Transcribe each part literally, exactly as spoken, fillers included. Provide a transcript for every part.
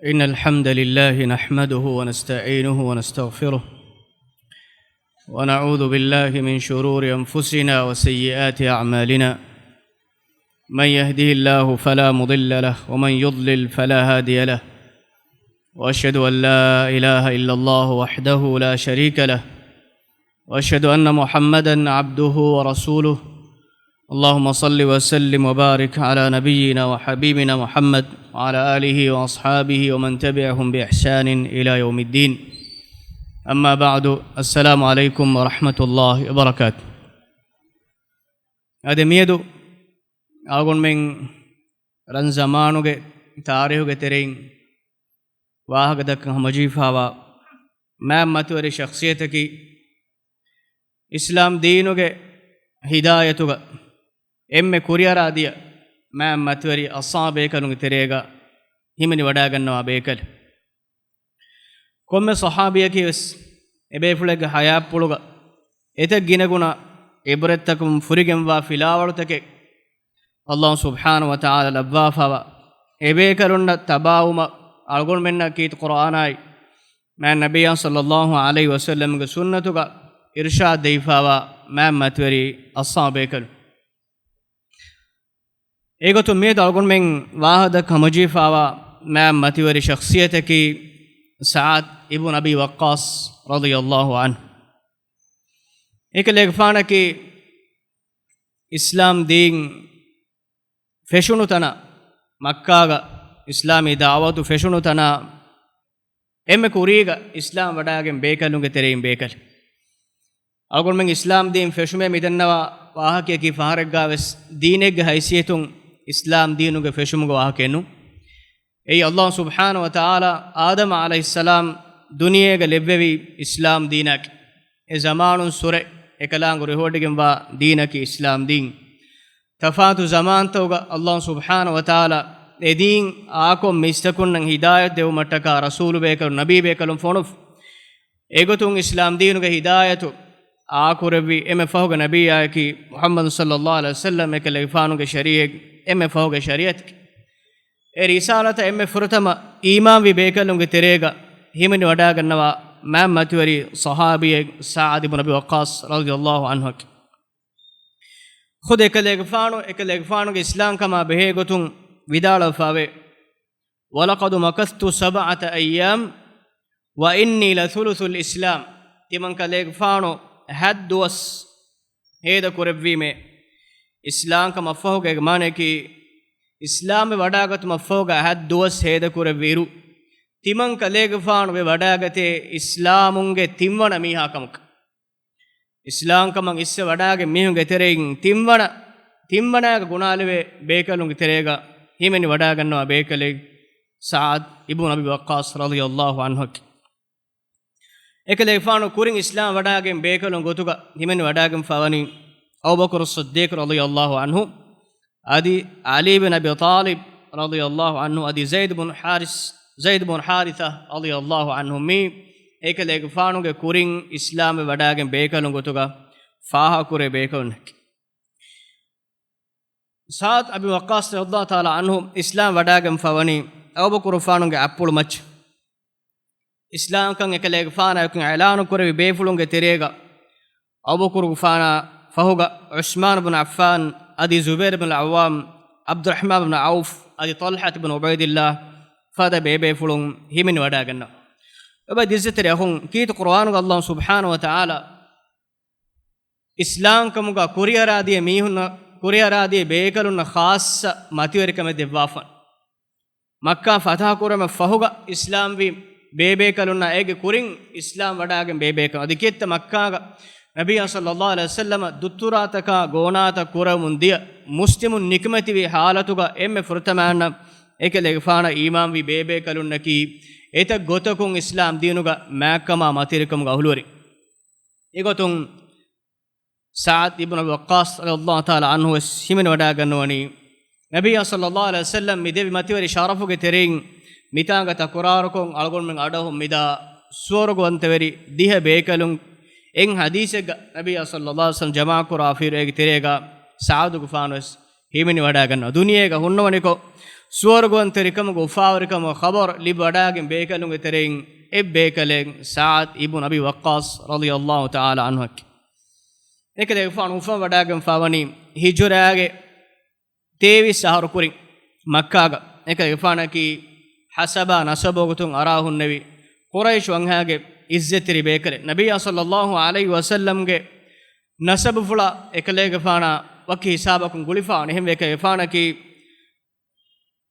إن الحمد لله نحمده ونستعينه ونستغفره، ونعوذ بالله من شرور أنفسنا وسيئات أعمالنا. من يهده الله فلا مضل له، ومن يضلل فلا هادي له. وأشهد أن لا إله إلا الله وحده لا شريك له، وأشهد أن محمدا عبده ورسوله. اللهم صل وسلم وبارك على نبينا وحبيبنا محمد وعلى آله وأصحابه ومن تبعهم بإحسان إلى يوم الدين. أما بعد، السلام عليكم ورحمة الله وبركاته. އަދި މިއަދު އަޅުގަނޑުމެން ރަން ޒަމާނުގެ ތާރީހުގެ ތެރެއިން ވާހަކަ ދައްކަން ހަމަޖެހިފައިވާ މާތް މަތިވެރި ޝަޚްޞިއްޔަތަކީ، އިސްލާމް ދީނުގެ ހިދާޔަތުގަ އެންމެ ކުރިއަރާ ދިޔަ މާތް މަތިވެރި އަޞްޙާބޭކަލުންގެ ތެރޭގަ ހިމެނި ވަޑާގަންނަވާ ބޭކަލެއް. ކޮންމެ ޞަޙާބީއަކީ ވެސް އެބޭފުޅެއްގެ ޙަޔާތްޕުޅުގަ އެތައް ގިނަގުނަ ޢިބްރަތްތަކުން ފުރިގެންވާ ފިލާވަޅުތަކެއް ﷲ ސުބްޙާނަހޫ ވަތަޢާލާ ލައްވާފައިވާ. އެބޭކަލުންނަށް ތަބާވުމަށް އަޅުގަނޑުމެންނަށް ކީރިތި ޤުރްއާނާއި މާތް ނަބިއްޔާ ޞައްލައްލާހު ޢަލައިހި ވަސައްލަމްގެ ސުންނަތުގަ އިރްޝާދު ދެވިފައިވާ މާތް މަތިވެރި އަޞްޙާބޭކަލުން. އެގޮތުން މިއަދު އަޅުގަނޑުމެން ވާހަކަ ދައްކަން ހަމަޖެހިފައިވާ މާތް މަތިވެރި ޝަޚްޞިއްޔަތަކީ ސަޢްދު އިބްނު އަބީ ވައްޤާޞް ރަޟިޔައްލާހު ޢަންހު. އެކަލޭގެފާނަކީ އިސްލާމް ދީން ފެށުނު ތަނާ، މައްކާގަ އިސްލާމީ ދަޢުވަތު ފެށުނު ތަނާ، އެންމެ ކުރީގަ އިސްލާމް ވަޑާގެން ބޭކަލުންގެ ތެރެއިން ބޭކަލެއް. އަޅުގަނޑުމެން އިސްލާމް ދީން ފެށުމޭ މިދަންނަވާ ވާހަކަޔަކީ ފަހަރެއްގާވެސް ދީނެއްގެ ހައިސިއްޔަތުން އިސްލާމް ދީނުގެ ފެށުމުގެ ވާހަކައެއް ނޫން. އެއީ ﷲ ސުބްޙާނަހޫ ވަތަޢާލާ އާދަމް ޢަލައިހިއްސަލާމް ދުނިޔޭގަ ލެއްވެވީ އިސްލާމް ދީނަކީ. އެ ޒަމާނުން ސުރެ އެކަލާނގެ ރިހޮވަޑިގެންވާ ދީނަކީ އިސްލާމް ދީން. ތަފާތު ޒަމާންތަކުގަ ﷲ ސުބްޙާނަހޫ ވަތަޢާލާ އެ ދީން އާކޮށް މީސްތަކުންނަށް ހިދާޔަތް ދެވުމަށްޓަކާ ރަސޫލު ބޭކަލުން، ނަބީ ބޭކަލުން ފޮނުއްވި. އެގޮތުން އިސްލާމް ދީނުގެ ހިދާޔަތު އާކުރެއްވި އެންމެ ފަހުގެ ނަބިއްޔާއަކީ މުޙައްމަދު ޞައްލައްލާހު ޢަލައިހި ވަސައްލަމް، އެކަލޭގެފާނުގެ ޝަރީޢަތް އެންމެ ފަހުގެ ޝަރީޢަތަކީ. އެ ރިސާލަތަށް އެންމެ ފުރަތަމަ އީމާންވި ބޭކަލުންގެ ތެރޭގަ ހިމެނި ވަޑާގަންނަވާ މާތް މަތިވެރި ޞަޙާބީއެއް ސަޢްދު އިބްނު އަބީ ވައްޤާޞް ރަޟިޔައްލާހު ޢަންހުއަކީ. ޚުދު އެކަލޭގެފާނު، އެކަލޭގެފާނުގެ އިސްލާމްކަމާ ބެހޭ ގޮތުން ވިދާޅުވެފައިވޭ، ولقد مكثت سبعة أيام وإني لثلث الإسلام. ތިމަން ކަލޭގެފާނު ހަތް ދުވަސް ހޭދަ ކުރެއްވީމޭ. އިސްލާމްކަމަށްފަހުގެ މާނައަކީ، އިސްލާމްވެ ވަޑާގަތުމަށްފަހުގަ ހަތް ދުވަސް ހޭދަ ކުރެއްވިއިރު، ތިމަން ކަލޭގެފާނު ވެ ވަޑާގަތޭ އިސްލާމުންގެ ތިންވަނަ މީހާ ކަމަކަށް. އިސްލާމްކަމަށް އިސްވެ ވަޑާގެން މީހުންގެ ތެރެއިން ތިންވަނަ، ތިންވަނައިގަ ގުނާލެވޭ ބޭކަލުންގެ ތެރޭގަ ހިމެނި ވަޑާގަންނަވާ ބޭކަލެއް ސަޢްދު އިބްނު އަބީ ވައްޤާޞް ރަޟިޔައްލާހު ޢަންހުއަކީ. އެކަލޭގެފާނު ކުރިން އިސްލާމް ވަޑާގެން ބޭކަލުން ގޮތުގަ ހިމެނި ވަޑާގެންފަވަނީ އަބޫބަކުރު ޞިއްދީޤު ރަޟިޔައްލާހު ޢަންހު، އަދި ޢަލީ ބިން އަބީ ޠާލިބް ރަޟިޔައްލާހު ޢަންހު، އަދި ޒައިދު ބުން ޙާރިސް، ޒައިދު ބުން ޙާރިޘާ ރަޟިޔައްލާހު ޢަންހު. މީ އެކަލޭގެފާނުގެ ކުރިން އިސްލާމްވެ ވަޑާގެން ބޭކަލުން ގޮތުގަ ފާހަގަކުރޭ ބޭކަލުންނަކީ. ސަޢްދު އަބީ ވައްޤާޞް ރަޟިޔައްލާހު ތަޢާލާ ޢަންހު އިސްލާމް ވަޑާގެންފަވަނީ އަބޫބަކުރުފާނުގެ އަތްޕުޅު މައްޗަށް. އިސްލާމްކަން އެކަލޭގެފާނާއެކު އިޢުލާނު ކުރެއްވި ބޭފުޅުންގެ ތެރޭގަ އަބޫބަކުރުގެފާނާ ފަހުގަ ޢުސްމާނު ބުން ޢައްފާން، އަދި ޒުބައިރު ބުން ޢައްވާމް، ޢަބްދުއްރަޙްމާން ބުން ޢައުފް، އަދި ޠަލްޙަ ބުން ޢުބައިދިއްލާ ފަދަ ބޭބޭފުޅުން ހިމެނި ވަޑާގަންނަވާ. އެބަ ދިއްޒަތެރި އަޚުން، ކީރިތި ޤުރުއާނުގަ ﷲ ސުބްޙާނަހޫ ވަތަޢާލާ އިސްލާމްކަމުގަ ކުރިއަރާދިޔަ މީހުންނަށް، ކުރިއަރާދިޔަ ބޭކަލުންނަށް ޚާއްޞަ މަތިވެރިކަމެއް ދެއްވާފަ. މައްކާ ފަތަޙަކުރުމަށް ފަހުގަ އިސްލާމްވި ބޭބޭކަލުންނާ އޭގެ ކުރިން އިސްލާމް ވަޑާގެން ބޭބޭކަލުން. އަދި ކިއެއްތަ މައްކާގަ ނަބިއްޔާ ޞައްލައްލާހު ޢަލައިހި ވަސައްލަމަ ދުއްތުރާތަކާ ގޯނާތައް ކުރަމުން ދިޔަ މުސްލިމުން ނިކުމެތިވި ޙާލަތުގަ އެންމެ ފުރަތަމައަށް އެކަލޭގެފާނަށް އީމާންވި ބޭބޭކަލުންނަކީ އެތައް ގޮތަކުން އިސްލާމް ދީނުގަ މާތްކަމާ މަތިވެރިކަމުގެ އަހުލުވެރިން. އެގޮތުން ސަޢްދު އިބްނު އަބީ ވައްޤާޞް ރަޟިޔައްލާހު ތަޢާލާ ޢަންހު ވެސް ހިމެނި ވަޑާގަންނަވަނީ، ނަބިއްޔާ ޞައްލައްލާހު ޢަލައިހި ވަސައްލަމް މި ދެއްވި މަތިވެރި ޝަރަފުގެ ތެރެއިން މިތާނގަ ތަކުރާރުކޮށް އަޅުގަނޑުމެން އަޑަހުން މިދާ ސުވަރުގަވަންތަވެރި ދިހަ ބޭކަލުން އެއް ޙަދީޘެއްގަ ނަބިއްޔާ ޞައްލައްލާހު ޢަލައިހި ވަސައްލަމް ޖަމާކުރާފިއިރު އޭގެ ތެރޭގަ ސަޢްދުގެފާނު ވެސް ހިމެނި ވަޑާގަންނަވާ. ދުނިޔޭގަ ހުންނަވަނިކޮށް، ސުވަރުގަވަންތެރިކަމުގެ އުފާވެރިކަމުގެ ޚަބަރު ލިބިވަޑާގެން ބޭކަލުންގެ ތެރެއިން އެއްބޭކަލެއް ސަޢްދު އިބްނު އަބީ ވައްޤާޞް ރަޟިޔަﷲ ތަޢާލާ ޢަންހު އެކި. އެކަލޭގެފާނު އުފަންވަޑާގެންފާވަނީ ހިޖުރާގެ ތޭވީސް އަހަރު ކުރިން މައްކާގަ. އެކަލޭގެފާނަކީ ޙަސަބާ ނަސަބުގެ ގޮތުން އަރާ ހުންނެވި ޤުރައިޝް ވަންހާގެ ޢިއްޒަތްތެރި ބޭކަލެއް. ނަބިއްޔާ ޞައްލަﷲ ޢަލައިހި ވަސައްލަމްގެ ނަސަބުފުޅާ އެކަލޭގެފާނާ ވަކި ހިސާބަކުން ގުޅިފާނެ. އެހެންވެ އެކަލޭގެފާނަކީ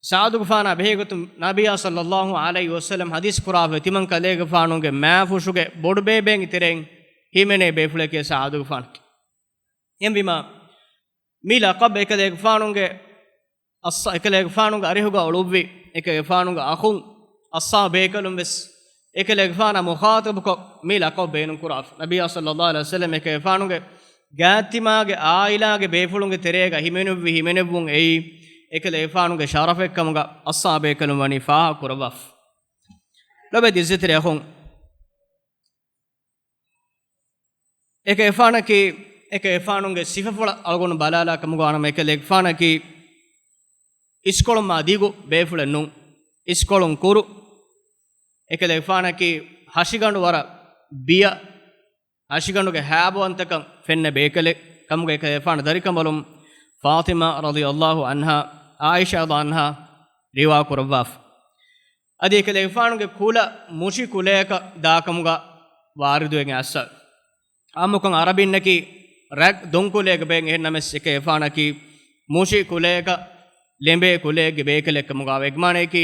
ސަޢްދުގެފާނާ ބެހޭގޮތުން ނަބިއްޔާ ޞައްލަﷲ ޢަލައިހި ވަސައްލަމް ޙަދީޘް ކުރާފައި ތިމަން ކަލޭގެފާނުގެ މާފުށުގެ ބޮޑުބޭބެއިންގެ ތެރެއިން ހިމެނޭ ބޭފުޅެކޭ ސަޢްދުގެފާނަކީ. އެހެންވީމާ، މި ލަޤަބް އެކަލޭގެފާނުގެ އައްޞާ، އެކަލޭގެފާނުގެ އަރިހުގަ އުޅުއްވި އެކަލޭގެފާނުގެ އަޚުން އައްޞާ ބޭކަލުން ވެސް އެކަލޭގެފާނާ މުޚާޠަބުކޮށް މި ލަޤަބް ބޭނުން ކުރާފަ. ނަބިއްޔާ ޞައްލަﷲ ޢަލައިހި ވަސައްލަމް އެކަލޭގެފާނުގެ ގާތްތިމާގެ ޢާއިލާގެ ބޭފުޅުންގެ ތެރޭގަ ހިމެނުއްވި ހިމެނެއްވުން އެއީ އެކަލޭގެފާނުގެ ޝަރަފެއްކަމުގަ އައްޞާ ބޭކަލުން ވަނީ ފާހަގަ ކުރައްވާފަ. ލޮބެތި ޢިއްޒަތްތެރި އަޚުން، އެކަލޭގެފާނަކީ، އެކަލޭގެފާނުގެ ސިފަފުޅަށް އަޅުގަނޑު ބަލާލާ ކަމުގަ ވާނަމަ، އެކަލޭގެފާނަކީ އިސްކޮޅުން މާ ދިގު ބޭފުޅެއް ނޫން. އިސްކޮޅުން ކުރު. އެކަލޭގެފާނަކީ ހަށިގަނޑު ވަރަށް ބިޔަ، ހަށިގަނޑުގެ ހާބަވަންތަކަން ފެންނަ ބޭކަލެއް ކަމުގަ އެކަލޭގެފާނު ދަރިކަނބަލުން ފާޠިމާ ރަޟިޔަﷲ ޢަންހާ، ޢާއިޝާ ރަޟިޔަﷲ ޢަންހާ ރިވާ ކުރައްވާފަ. އަދި އެކަލޭގެފާނުގެ ކުލަ މުށި ކުލަޔަކަށް ދާކަމުގަ ވާރިދުވެގެން އައްސަ. އާއްމުކޮށް ޢަރަބިންނަކީ ރަތް ދޮންކުލައިގެ ބައެއް. އެހެންނަމަވެސް އެކަލޭގެފާނަކީ މުށި ކުލަޔަކަށް ލެނބޭ ކުލައެއްގެ ބޭކަލެއްކަމުގަ ވާ. އެގެ މާނައަކީ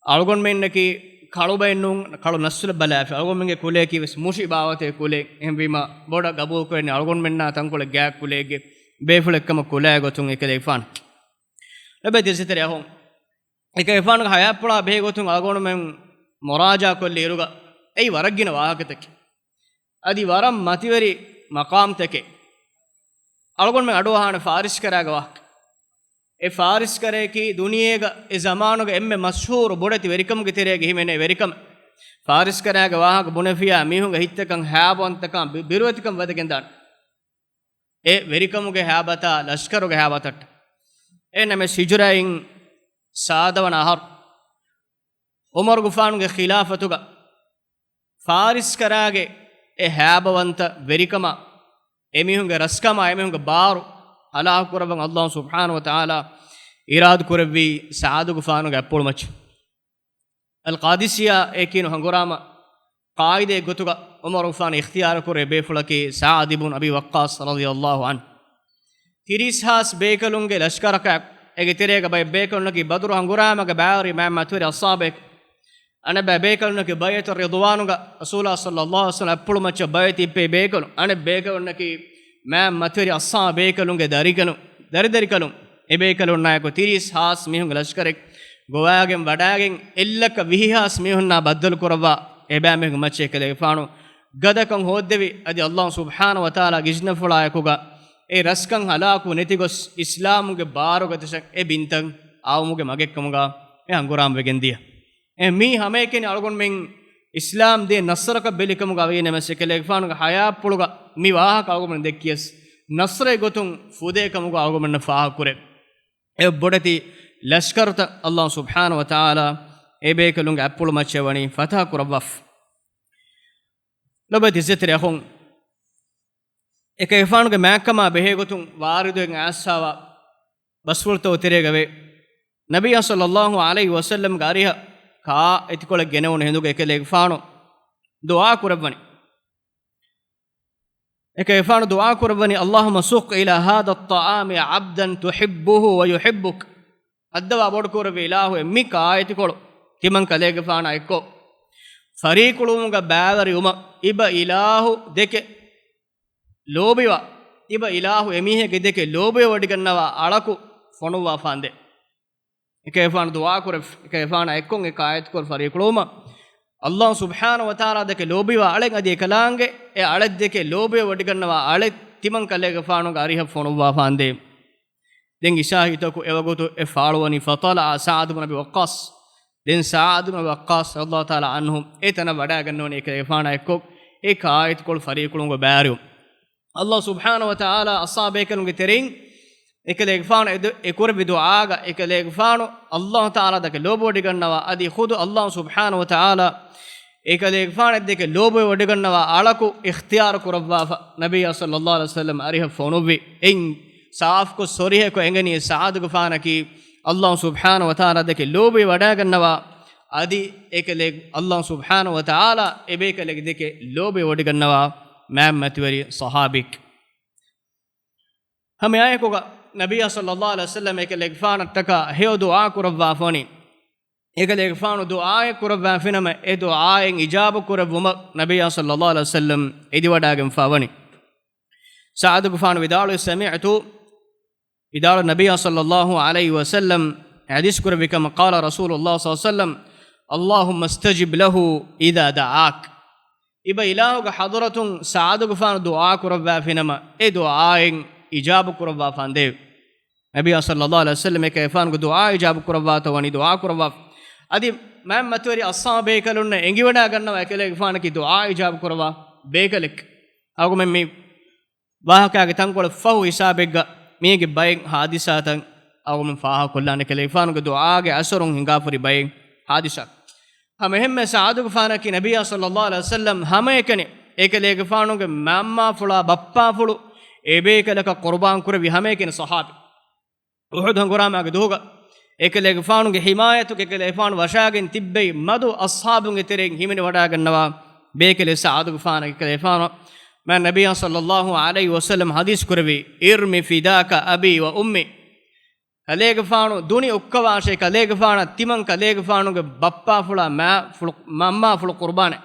އަޅުގަނޑުމެންނަކީ ކަޅު ބައެއް ނޫން، ކަޅު ނަސްލަށް ބަލާފަ. އަޅުގަނޑުމެންގެ ކުލަޔަކީ ވެސް މުށި ބާވަތެއް ކުލައެއް. އެހެންވީމަ ބޮޑަށް ގަބޫލުކުރެވެނީ އަޅުގަނޑުމެންނާ ތަންކޮޅެއް ގާތް ކުލައެއްގެ ބޭފުޅެއްކަމަށް ކުލައިގެ ގޮތުން އެކަލޭގެފާނު. ލޮބެތި ޢިއްޒަތްތެރި އަޚުން، އެކަލޭގެފާނުގެ ޙަޔާތްޕުޅާ ބެހޭ ގޮތުން އަޅުގަނޑުމެން މުރާޖާ ކޮށްލި އިރުގަ އެއީ ވަރަށް ގިނަ ވާހަކަތަކެއް. އަދި ވަރަށް މަތިވެރި މަޤާމްތަކެއް. އަޅުގަނޑުމެން އަޑުއަހާނެ ފާރިސްކަރާގެ ވާހަކަ. އެ ފާރިސްކަރައަކީ ދުނިޔޭގަ އެ ޒަމާނުގެ އެންމެ މަޝްހޫރު ބޮޑެތި ވެރިކަމުގެ ތެރޭގަ ހިމެނޭ ވެރިކަމެއް. ފާރިސްކަރާގެ ވާހަކަ ބުނެފިޔާ މީހުންގެ ހިތްތަކަށް ހާބަވަންތަކާ ބި-، ބިރުވެތިކަން ވަދެގެންދާނެ. އެ ވެރިކަމުގެ ހާބަތާ ލަޝްކަރުގެ ހާބަތައްޓަށް. އެހެންނަމަވެސް ހިޖުރައިން ސާދަވަނަ އަހަރު ޢުމަރުގެފާނުގެ ޚިލާފަތުގަ ފާރިސްކަރާގެ އެ ހާބަވަންތަ ވެރިކަމާ އެމީހުންގެ ރަސްކަމާ އެމީހުންގެ ބާރު ހަލާކު ކުރައްވަން ﷲ ސުބްޙާނަހޫ ވަތަޢާލާ އިރާދަ ކުރެއްވީ ސަޢްދުގެފާނުގެ އަތްޕުޅުމައްޗަށް. އަލްޤާދިސިއްޔާ އޭ ކިޔުނު ހަނގުރާމަ ޤާއިދެއް ގޮތުގަ ޢުމަރުގެފާނު އިޚްތިޔާރު ކުރޭ ބޭފުޅަކީ ސަޢްދު ބުން އަބީ ވައްޤާޞް ރަޟިޔަﷲ ޢަންހު. ތިރީސް ހާސް ބޭކަލުންގެ ލަޝްކަރަކާ އޭގެ ތެރޭގަ ބައެއް ބޭކަލުންނަކީ ބަދުރު ހަނގުރާމަގެ ބައިވެރި މާތް މަތިވެރި އަޞްޙާބޭކަ. އަނެއް ބައި ބޭކަލުންނަކީ ބައިޢަތު ރިޟްވާނުގަ ރަސޫލާ ޞައްލަﷲ ޢަލައިހި ވަސައްލަމް އަތްޕުޅުމައްޗަށް ބައިޢަތު ހިއްޕޭ ބޭކަލުން. އަނެއް ބޭކަލުންނަކީ މާތް މަތިވެރި އަޞްޙާބޭކަލުންގެ ދަރިކަލުން، ދަރިދަރިކަލުން. އެބޭކަލުންނާއެކު ތިރީސް ހާސް މީހުންގެ ލަޝްކަރެއް ގޮވާގެން ވަޑާގެން އެއްލައްކަ ވިހި ހާސް މީހުންނާ ބައްދަލު ކުރައްވާ އެބައިމީހުންގެ މައްޗަށް އެކަލޭގެފާނު ގަދަކަން ހޯއްދެވި. އަދި ﷲ ސުބްޙާނަހޫ ވަތަޢާލާގެ އިޒްނަފުޅާއެކުގަ އެ ރަސްކަން ހަލާކު ނެތިގޮސް އިސްލާމުގެ ބާރުގަދަށަށް އެ ބިންތައް އައުމުގެ މަގެއްކަމުގަ އެ ހަނގުރާމަ ވެގެން ދިޔަ. އެ މީ ހަމައެކަނި އަޅުގަނޑުމެން އިސްލާމް ދީން ނަޞްރަކަށް ބެލިކަމުގަ ވީނަމަސް އެކަލޭގެފާނުގެ ޙަޔާތްޕުޅުގަ މި ވާހަކަ އަޅުގަނޑުމެން ދެއްކިޔަސް ނަޞްރެއް ގޮތުން ފުދޭ ކަމުގަ އަޅުގަނޑުމެންނަށް ފާހަގަކުރޭ. އެ ބޮޑެތި ލަޝްކަރުތައް ﷲ ސުބްޙާނަހޫ ވަތަޢާލާ އެ ބޭކަލުންގެ އަތްޕުޅުމައްޗަށް ވަނީ ފަތަޙަ ކުރައްވާފަ. ލޮބެތި ޢިއްޒަތްތެރި އަޚުން، އެކަލޭގެފާނުގެ މާތްކަމާ ބެހޭގޮތުން ވާރިދުވެގެން އައްސާވާ ބަސްފުޅުތައް ތެރޭގަވޭ. ނަބިއްޔާ ޞައްލަﷲ ޢަލައިހި ވަސައްލަމްގެ އަރިހަށް ކާ އެތިކޮޅެއް ގެނެވުނު ހިނދުގަ އެކަލޭގެފާނު ދުޢާ ކުރައްވަނީ. އެކަލޭގެފާނު ދުޢާ ކުރައްވަނީ، اللهم سق إلى هذا الطعام عبدا تحبه ويحبك. ހައްދަވާ ބޮޑު ކުރެއްވި އިލާހު، މި ކާއެތިކޮޅު ތިމަން ކަލޭގެފާނާ އެއްކޮށް، ފަރީކުޅުވުމުގަ ބައިވެރިވުމަށް އިބަ އިލާހު ދެކެ ލޯބިވާ، އިބަ އިލާހު އެމީހެއްގެ ދެކެ ލޯބިވެވޮޑިގަންނަވާ އަޅަކު ފޮނުއްވާފާނދޭ. އެކަލޭގެފާނު ދުޢާ ކުރެ، އެކަލޭގެފާނާ އެއްކޮށް އެ ކާއެތިކޮޅު ފަރީކުޅުވުމަށް، ﷲ ސުބްޙާނަހޫ ވަތަޢާލާ ދެކެ ލޯބިވާ އަޅެއް އަދި އެކަލާނގެ އެ އަޅެއް ދެކެ ލޯބިވެވޮޑިގަންނަވާ އަޅެއް ތިމަން ކަލޭގެފާނުގެ އަރިހަށް ފޮނުއްވާފާނދޭ. ދެން އިޝާ ހިތަކު އެވަގުތު އެ ފާޅުވަނީ، فطلع سعد بن أبي وقاص. ދެން ސަޢްދު ބިން އަބީ ވައްޤާޞް ރަޟިޔަﷲ ތަޢާލާ ޢަންހު އެ ތަނަށް ވަޑައިގަންނަވަނީ އެކަލޭގެފާނާ އެއްކޮށް އެ ކާއެތިކޮޅު ފަރީކުޅުވުމުގެ ބައިވެރިވުން. ﷲ ސުބްޙާނަހޫ ވަތަޢާލާ އަޞްޙާބޭކަލުންގެ ތެރެއިން އެކަލޭގެފާނު އެ ދު-، އެ ކުރެއްވި ދުޢާގަ އެކަލޭގެފާނު ﷲ ތަޢާލާ ދެކެ ލޯބިވޮޑިގަންނަވާ، އަދި ޚުދު ﷲ ސުބްޙާނަހޫ ވަތަޢާލާ އެކަލޭގެފާނެއް ދެކެ ލޯބިވޮޑިގަންނަވާ އަޅަކު އިޚްތިޔާރު ކުރައްވާފަ، ނަބިއްޔާ ޞައްލައްލާހު ޢަލައިހި ވަސައްލަމަ އަރިހަށް ފޮނުއްވި. އެއިން ސާފުކޮށް ޞަރީޙަކޮށް އެނގެނީ ސަޢަދުގެފާނަކީ ﷲ ސުބްޙާނަހޫ ވަތަޢާލާ ދެކެ ލޯބިވަޑައިގަންނަވާ، އަދި އެކަލޭ-، ﷲ ސުބްޙާނަހޫ ވަތަޢާލާ އެބޭކަލެއް ދެކެ ލޯބިވޮޑިގަންނަވާ މާތް މަތިވެރި ޞަޙާބީ. ހަމަ އެއާއެކުގަ ނަބިއްޔާ ޞައްލައްލާހު ޢަލައިހި ވަސައްލަމަ އެކަލޭގެފާނަށްޓަކާ ހެޔޮ ދުޢާ ކުރައްވާފަ ވަނީ. އެކަލޭގެފާނު ދުޢާއެއް ކުރައްވާފިނަމަ، އެ ދުޢާއެއް އިޖާބަ ކުރެއްވުމަށް ނަބިއްޔާ ޞައްލައްލާހު ޢަލައިހި ވަސައްލަމަ އެދިވަޑައިގެންފަ ވަނީ. ސަޢަދުގެފާނު ވިދާޅުވި، سمعت، ވިދާޅު ނަބިއްޔާ ޞައްލައްލާހު ޢަލައިހި ވަސައްލަމަ ޙަދީޘް ކުރެއްވި ކަމަށް، قال رسول الله صلى الله عليه وسلم، اللهم استجب له إذا دعاك. އިބަ އިލާހުގެ ޙަޟްރަތުން ސަޢަދުގެފާނު ދުޢާ ކުރައްވާފިނަމަ، އެ ދުޢާއެއް އިޖާބަ ކުރައްވާފަންދެވި. ނަބިއްޔާ ޞައްލައްލާހު ޢަލައިހި ވަސައްލަމަ އެކަލޭގެފާނުގެ ދުޢާ އިޖާބަ ކުރައްވާތޯ ވަނީ ދުޢާ ކުރައްވާފަ. އަދި މާތް މަތިވެރި އަޞްޙާބޭކަލުންނަށް އެނގިވަޑައިގަންނަވާ އެކަލޭގެފާނަކީ ދުޢާ އިޖާބަ ކުރައްވާ ބޭކަލެއް. އަޅުގަނޑުމެން މި ވާހަކާގެ ތަންކޮޅެއް ފަހު ހިސާބެއްގަ މީގެ ބައެއް ޙާދިސާތައް އަޅުގަނޑުމެން ފާހަގަކޮށްލާނެ، އެކަލޭގެފާނުގެ ދުޢާގެ އަސަރުން ހިނގާފަ ހުރި ބައެއް ޙާދިސާ. ހަމައެހެންމެ ސަޢަދުގެފާނަކީ ނަބިއްޔާ ޞައްލައްލާހު ޢަލައިހި ވަސައްލަމަ ހަމައެކަނި އެކަލޭގެފާނުގެ މަންމާފުޅާ ބައްޕާފުޅު އެބޭކަލަކަށް ޤުރުބާން ކުރެއްވި ހަމައެކަނި ޞަޙާބީ. އުޙުދު ހަނގުރާމާގެ ދުވަހުގަ އެކަލޭގެފާނުގެ ޙިމާޔަތުގަ އެކަލޭގެފާނު ވަށާގެން ތިއްބެވި މަދު އަޞްޙާބުންގެ ތެރެއިން ހިމެނިވަޑައިގަންނަވާ ބޭކަލެއް ސަޢަދުގެފާނަކީ. އެކަލޭގެފާނަށް މާތް ނަބިއްޔާ ޞައްލައްލާހު ޢަލައިހި ވަސައްލަމަ ޙަދީޘް ކުރެއްވި، ارمي فداك أبي وأمي. ކަލޭގެފާނު ދުނި އޮއްކަވާށޭ، ކަލޭގެފާނަށް ތިމަން ކަލޭގެފާނުގެ ބައްޕާފުޅާ މާ ފުޅު، މަންމާފުޅު ޤުރުބާނެ.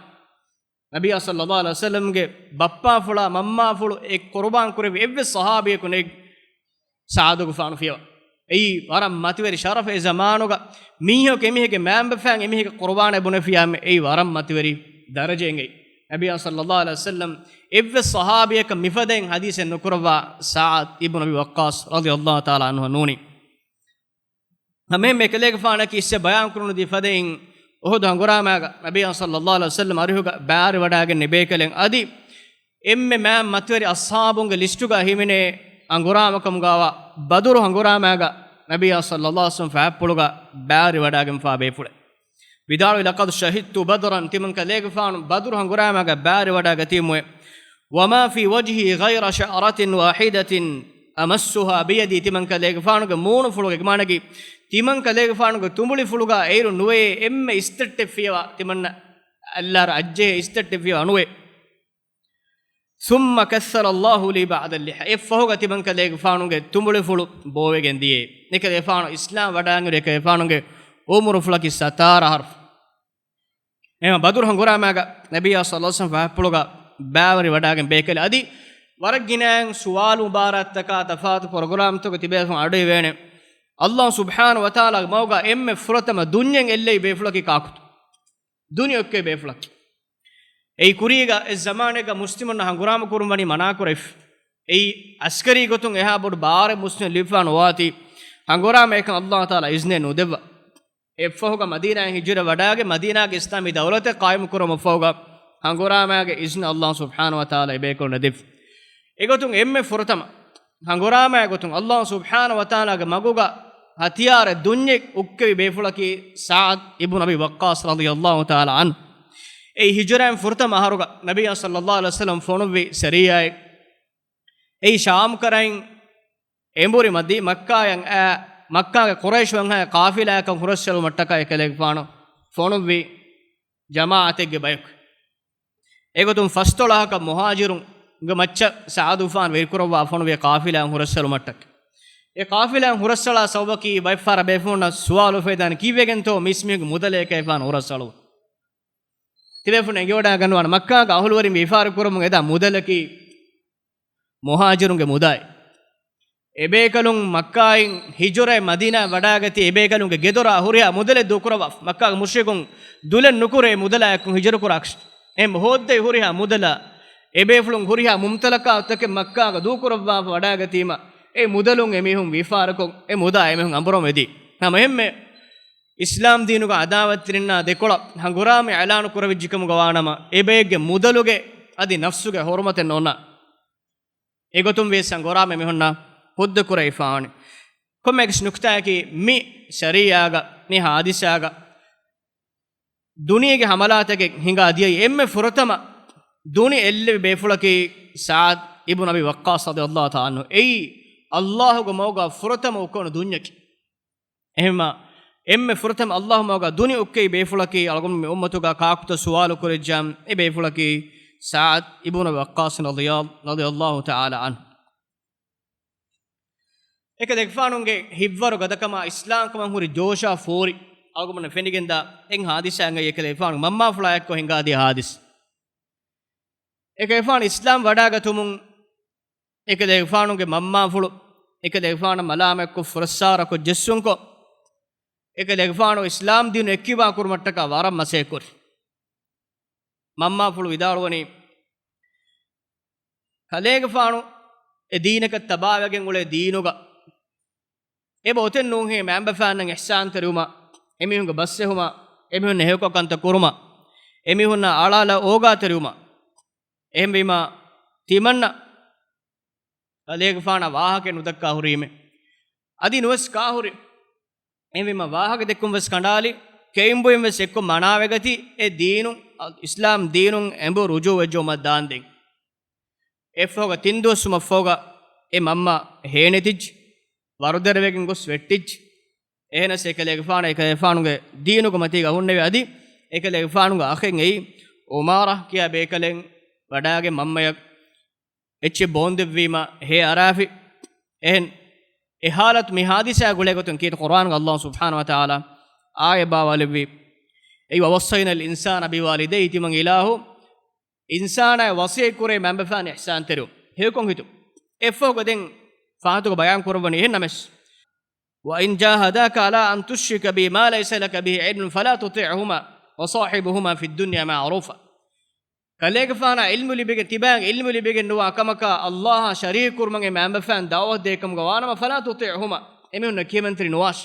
ނަބިއްޔާ ޞައްލައްލާހު ޢަލައިހި ވަސައްލަމަގެ ބައްޕާފުޅާ މަންމާފުޅު އެ ޤުރުބާން ކުރެއްވި އެއްވެސް ޞަޙާބީއަކު ނެތް ސަޢަދުގެފާނު ފިޔަވާ. އެއީ ވަރަށް މަތިވެރި ޝަރަފެއް. އެ ޒަމާނުގަ މީހަކު އެމީހެއްގެ މައިންބަފައިން އެމީހެއްގެ ޤުރުބާނެއް ބުނެފިއްޔާ އެއީ ވަރަށް މަތިވެރި ދަރަޖައެއް. ނަބިއްޔާ ޞައްލައްލާހު ޢަލައިހި ވަސައްލަމަ އެއްވެސް ޞަޙާބީއަކަށް މިފަދައިން ޙަދީޘެއް ނުކުރައްވާ ސަޢަދު އިބްނު އަބީ ވައްޤާޞް ރަޟިޔައްލާހު ތަޢާލާ ޢަންހު ނޫނީ. ހަމައެހެންމެ އެކަލޭގެފާނަކީ އިސްވެ ބަޔާން ކުރަން ދީ ފަދައިން އުޙުދު ހަނގުރާމާގަ ނަބިއްޔާ ޞައްލައްލާހު ޢަލައިހި ވަސައްލަމަ އަރިހުގަ ބައިވެރިވަޑައިގެން ނިބޭކަލެއް އަދި އެންމެ މާތް މަތިވެރި އަޞްޙާބުންގެ ލިސްޓުގަ ހިމެނޭ ހަނގުރާމަކަމުގަވާ ބަދުރު ހަނގުރާމާގަ ނަބިއްޔާ ޞައްލައްލާހު ޢަލައިހި ވަސައްލަމަ ފާފުޅުގަ ބައިވެރިވަޑައިގެންފާ ބޭފުޅެއް. ވިދާޅުވި، لقد شهدت بدرا، ތިމަން ކަލޭގެފާނު ބަދުރު ހަނގުރާމާގަ ބައިވެރިވަޑައިގަތީމުއޭ. وما في وجهي غير شعرة واحدة أمسها بيدي، ތިމަން ކަލޭގެފާނުގެ މޫނުފުޅުގެ ގިމާނަކީ ތިމަން ކަލޭގެފާނުގެ ތުނބުޅިފުޅުގަ އޭރު ނުވޭ އެންމެ އިސްތައްޓެއް ފިޔަވާ، ތިމަންނަ އައްލާރަ އައްޖެހޭ އިސްތައްޓެއް ފިޔަވާ ނުވޭ. ثم كثر الله لي بعد اللحى، އެއްފަހުގަ ތިމަން ކަލޭގެފާނުގެ ތުނބުޅިފުޅު ބޯވެގެން ދިޔައީ. އެކަލޭގެފާނު އިސްލާމް ވަޑައިގެން އެކަލޭގެފާނުގެ އުމުރުފުޅަކީ ސަތާރަ އަހަރު. އެހެން ބަދުރު ހަނގުރާމާގަ ނަބިއްޔާ ޞައްލައްލާހު ޢަލައިހި ވަސައްލަމަ ފާފުޅުގަ ބައިވެރިވަޑައިގެން ބޭކަލެއް އަދި ވަރަށް ގިނައިން ސުވާލު މުބާރާތްތަކާ ތަފާތު ޕްރޮގްރާމްތަކުގަ ތިބޭފުން އަޑުއިވޭނެ. ﷲ ސުބްޙާނަހޫ ވަތަޢާލާގެ މަގުގަ އެންމެ ފުރަތަމަ ދުންޏެއް އެއްލެވި ބޭފުޅަކީ ކާކުތަ؟ ދުނިޔެ އޮއްކެވި ބޭފުޅަކީ. އެއީ ކުރީގަ އެ ޒަމާނެއްގަ މުސްލިމުންނަށް ހަނގުރާމަ ކުރުން ވަނީ މަނާކުރެވިފަ. އެއީ އަސްކަރީ ގޮތުން އެހާ ބޮޑު ބާރެއް މުސްލިމުން ލިބިފާ ނުވާތީ ހަނގުރާމައަކަށް ﷲ ތަޢާލާ އިޒްނެއް ނުދެއްވާ. އެއްފަހުގަ މަދީނާއަށް ހިޖުރަ ވަޑައިގެން މަދީނާގެ އިސްލާމީ ދައުލަތެއް ޤާއިމު ކުރުމަށްފަހުގަ ހަނގުރާމާގެ އިޒްނަ ﷲ ސުބްޙާނަހޫ ވަތަޢާލާ އެބޭކަލުންނަށް ދެއްވި. އެގޮތުން އެންމެ ފުރަތަމަ ހަނގުރާމާގެ ގޮތުން ﷲ ސުބްޙާނަހޫ ވަތަޢާލާގެ މަގުގަ ހަތިޔާރެއް ދުންޏެއް އުއްކެވި ބޭފުޅަކީ ސަޢަދު އިބްނު އަބީ ވައްޤާޞް ރަޟިޔައްލާހު ތަޢާލާ ޢަންހު. އެއީ ހިޖުރައިން ފުރަތަމަ އަހަރުގަ ނަބިއްޔާ ޞައްލައްލާހު ޢަލައިހި ވަސައްލަމަ ފޮނުއްވި ސަރިއްޔާއެއް. އެއީ ޝާމް ކަރައިން އެނބުރި މަދީ-، މައްކާއަށް އައި، މައްކާގެ ޤުރައިޝް ވަންހައި ޤާފިލާއަކަށް ހުރަސްއެޅުމަށްޓަކާ އެކަލޭގެފާނު ފޮނުއްވި ޖަމާޢަތެއްގެ ބަޔަކު. އެގޮތުން ފަސްދޮޅަހަކަށް މުހާޖިރުންގެ މައްޗަށް ސަޢަދު ފާން ވެރިކުރައްވާ ފޮނުވި ޤާފިލާއަށް ހުރަސްއެޅުމަށްޓަކާ. އެ ޤާފިލާއަށް ހުރަސްއަޅާ ސަބަބަކީ ބައެއްފަހަރަށް ބޭފުޅުންނަށް ސުވާލު އުފެދާނެ، ކީއްވެގެންތޯ މީސްމީހުންގެ މުދަލެއް އެކަލޭގެފާނު ހުރަސްއަޅުވަނީ؟ ތިބޭފުޅުން އެނގިވަޑައިގަންނަވާނެ، މައްކާގަ އަހުލުވެރިން ވިޔަފާރި ކުރަމުން އެދާ މުދަލަކީ މުހާޖިރުންގެ މުދާއެއް. އެބޭކަލުން މައްކާއިން ހިޖުރައި މަދީނާއަށް ވަޑައިގަތީ އެބޭކަލުންގެ ގެދޮރާ ހުރިހާ މުދަލެއް ދޫކުރައްވާފަ. މައްކާގެ މުޝްރިކުން ދުލެއް ނުކުރޭ އެ މުދަލާއެކު ހިޖުރަ ކުރާކަށް. އެހެން ހޯއްދެވި ހުރިހާ މުދަލާ އެބޭފުޅުން ހުރިހާ މުމްތަލަކާތުތަކެއް މައްކާގަ ދޫކުރައްވާފަ ވަޑައިގަތީމަ، އެ މުދަލުން އެމީހުން ވިޔަފާރިކޮށް، އެ މުދާ އެމީހުން އަނބުރަމުން އެދީ. ހަމައެހެންމެ އިސްލާމް ދީނުގަ އަދާވަތްތެރިންނާ ދެކޮޅަށް ހަނގުރާމަ އިޢުލާނު ކުރެވިއްޖެކަމުގަ ވާނަމަ، އެބައެއްގެ މުދަލުގެ އަދި ނަފްސުގެ ޙުރުމަތެއް ނޯންނާނެ. އެގޮތުން ވިޔަސް ހަނގުރާމަ އެމީހުންނަށް ހުއްދަ ކުރެވިފާނެ. ކޮންމެއަކަސް ނުކްތާއަކީ މި ޝަރީޢާގަ، މި ޙާދިސާގަ ދުނިޔޭގެ ޙަމަލާތަކެއް ހިނގާ ދިޔައީ އެންމެ ފުރަތަމަ ދުނި އެއްލެވި ބޭފުޅަކީ ސަޢްދު އިބްނު އަބީ ވައްޤާޞް ރަޟިޔަﷲ ތަޢާލާ ޢަންހު. އެއީ ﷲގެ މަގުގަ ފުރަތަމަ އުކުނު ދުންޏަކީ. އެހެންވީމާ، އެންމެ ފުރަތަމަ ﷲ މަގުގަ ދުނި އުއްކެވި ބޭފުޅަކީ، އަޅުގަނޑު މި އުއްމަތުގަ ކާކުތޯ ސުވާލު ކުރެއްވިއްޔާ، އެ ބޭފުޅަކީ ސަޢްދު އިބްނު އަބީ ވައްޤާޞް ރަޟިޔަ، ރަޟިޔަﷲ ތަޢާލާ ޢަންހު. އެކަލޭގެފާނުގެ ހިތްވަރު ގަދަކަމާ އިސްލާމްކަމަށް ހުރި ޖޯޝާ ފޯރި އަޅުގަނޑުމެންނަށް ފެނިގެންދާ އެއް ޙާދިސާއެއް އެކަލޭގެފާނު މަންމާފުޅާ އެއްކޮށް ހިނގާދިޔަ ޙާދިސާ. އެކަލޭގެފާނު އިސްލާމް ވަޑާގަތުމުން އެކަލޭގެފާނުގެ މަންމާފުޅު އެކަލޭގެފާނަށް މަލާމަތްކޮށް ފުރައްސާރަކޮށް ޖެއްސުންކޮށް، އެކަލޭގެފާނު އިސްލާމް ދީނު އެއްކިބާ ކުރުމަށްޓަކާ ވަރަށް މަސައްކަތްކުރި. މަންމާފުޅު ވިދާޅުވަނީ، ކަލޭގެފާނު އެ ދީނަކަށް ތަބާވެގެން އުޅޭ ދީނުގަ އެބަ އޮތެއް ނޫންހޭ މައިންބަފައިންނަށް އިޙްސާންތެރިވުމަށް، އެމީހުންގެ ބަސްއެހުމަށް، އެމީހުންނަށް ހެޔޮކޮށް ކަންތައް ކުރުމަށް، އެމީހުންނާ އަޅާލާ އޯގާތެރިވުމަށް. އެހެންވީމާ، ތިމަންނަ ކަލޭގެފާނަށް ވާހަކައެއް ނުދައްކާ ހުރީމޭ. އަދި ނުވެސް ކާހުރި. އެހެންވީމާ، ވާހަކަ ދެއްކުން ވެސް ކަނޑާލި، ކެއިންބުއިން ވެސް އެއްކޮށް މަނާވެގަތީ، އެ ދީނު، އިސްލާމް ދީނުން އެނބުރި ރުޖޫޢަވެއްޖެއްޔާ ދާންދެން. އެއަށްފަހުގަ ތިން ދުވަސްވުމަށްފަހުގަ އެ މަންމަ ހޭނެތިއްޖެ، ވަރުދެރަވެގެން ގޮސް ވެއްޓިއްޖެ. އެހެނަސް އެކަލޭގެފާނަށް އެކަލޭގެފާނުގެ ދީނުގެ މަތީގަ ހުންނެވި އަދި އެކަލޭގެފާނުގެ އަޚެއް އެއީ އުމާރާ ކިޔާ ބޭކަލެއް ވަޑާގެ މަންމަޔަށް އެއްޗެއް ބޯންދެއްވީމަ ހޭ އަރާފި. އެހެން އެ ޙާލަތު މި ޙާދިސާ ގުޅޭގޮތުން ކީރިތި ޤުރުއާނުގަ ﷲ ސުބްޙާނަހޫ ވަތަޢާލާ އާޔަތް ބާވާލެއްވީ. އެއީ، "وَوَصَّيْنَا الْإِنسَانَ بِوَالِدَيْهِ" ތިމަން އިލާހު އިންސާނާއަށް ވަޞިއްޔަތް ކުރޭ މައިންބަފައިން އިޙްސާންތެރިވުން. ހެޔޮކޮށް ހިތު. އެއަށްފަހުގަ ދެން ފާހަތުގަ ބަޔާން ކުރައްވަނީ އެހެން ނަމަވެސް. "وَإِنْ جَاهَدَاكَ عَلَىٰ أَنْ تُشْرِكَ بِي مَا لَيْسَ لَكَ بِهِ عِلْمٌ فَلَا تُطِعْهُمَا وَصَاحِبْهُمَا فِي الدُّنْيَا مَعْرُوفًا." ކަލޭގެފާނާ ޢިލްމު ލިބިގެން، ތިބާގެ ޢިލްމު ލިބިގެން ނުވާ ކަމަކާ، ﷲއާ ޝަރީކު ކުރުމަށް އެ މައިންބަފައިން ދަޢުވަތު ދޭ ކަމުގަ ވާނަމަ، "فَلَا تُطِعْهُمَا" އެމީހުންނަށް ކިޔަމަންތެރި ނުވާށި.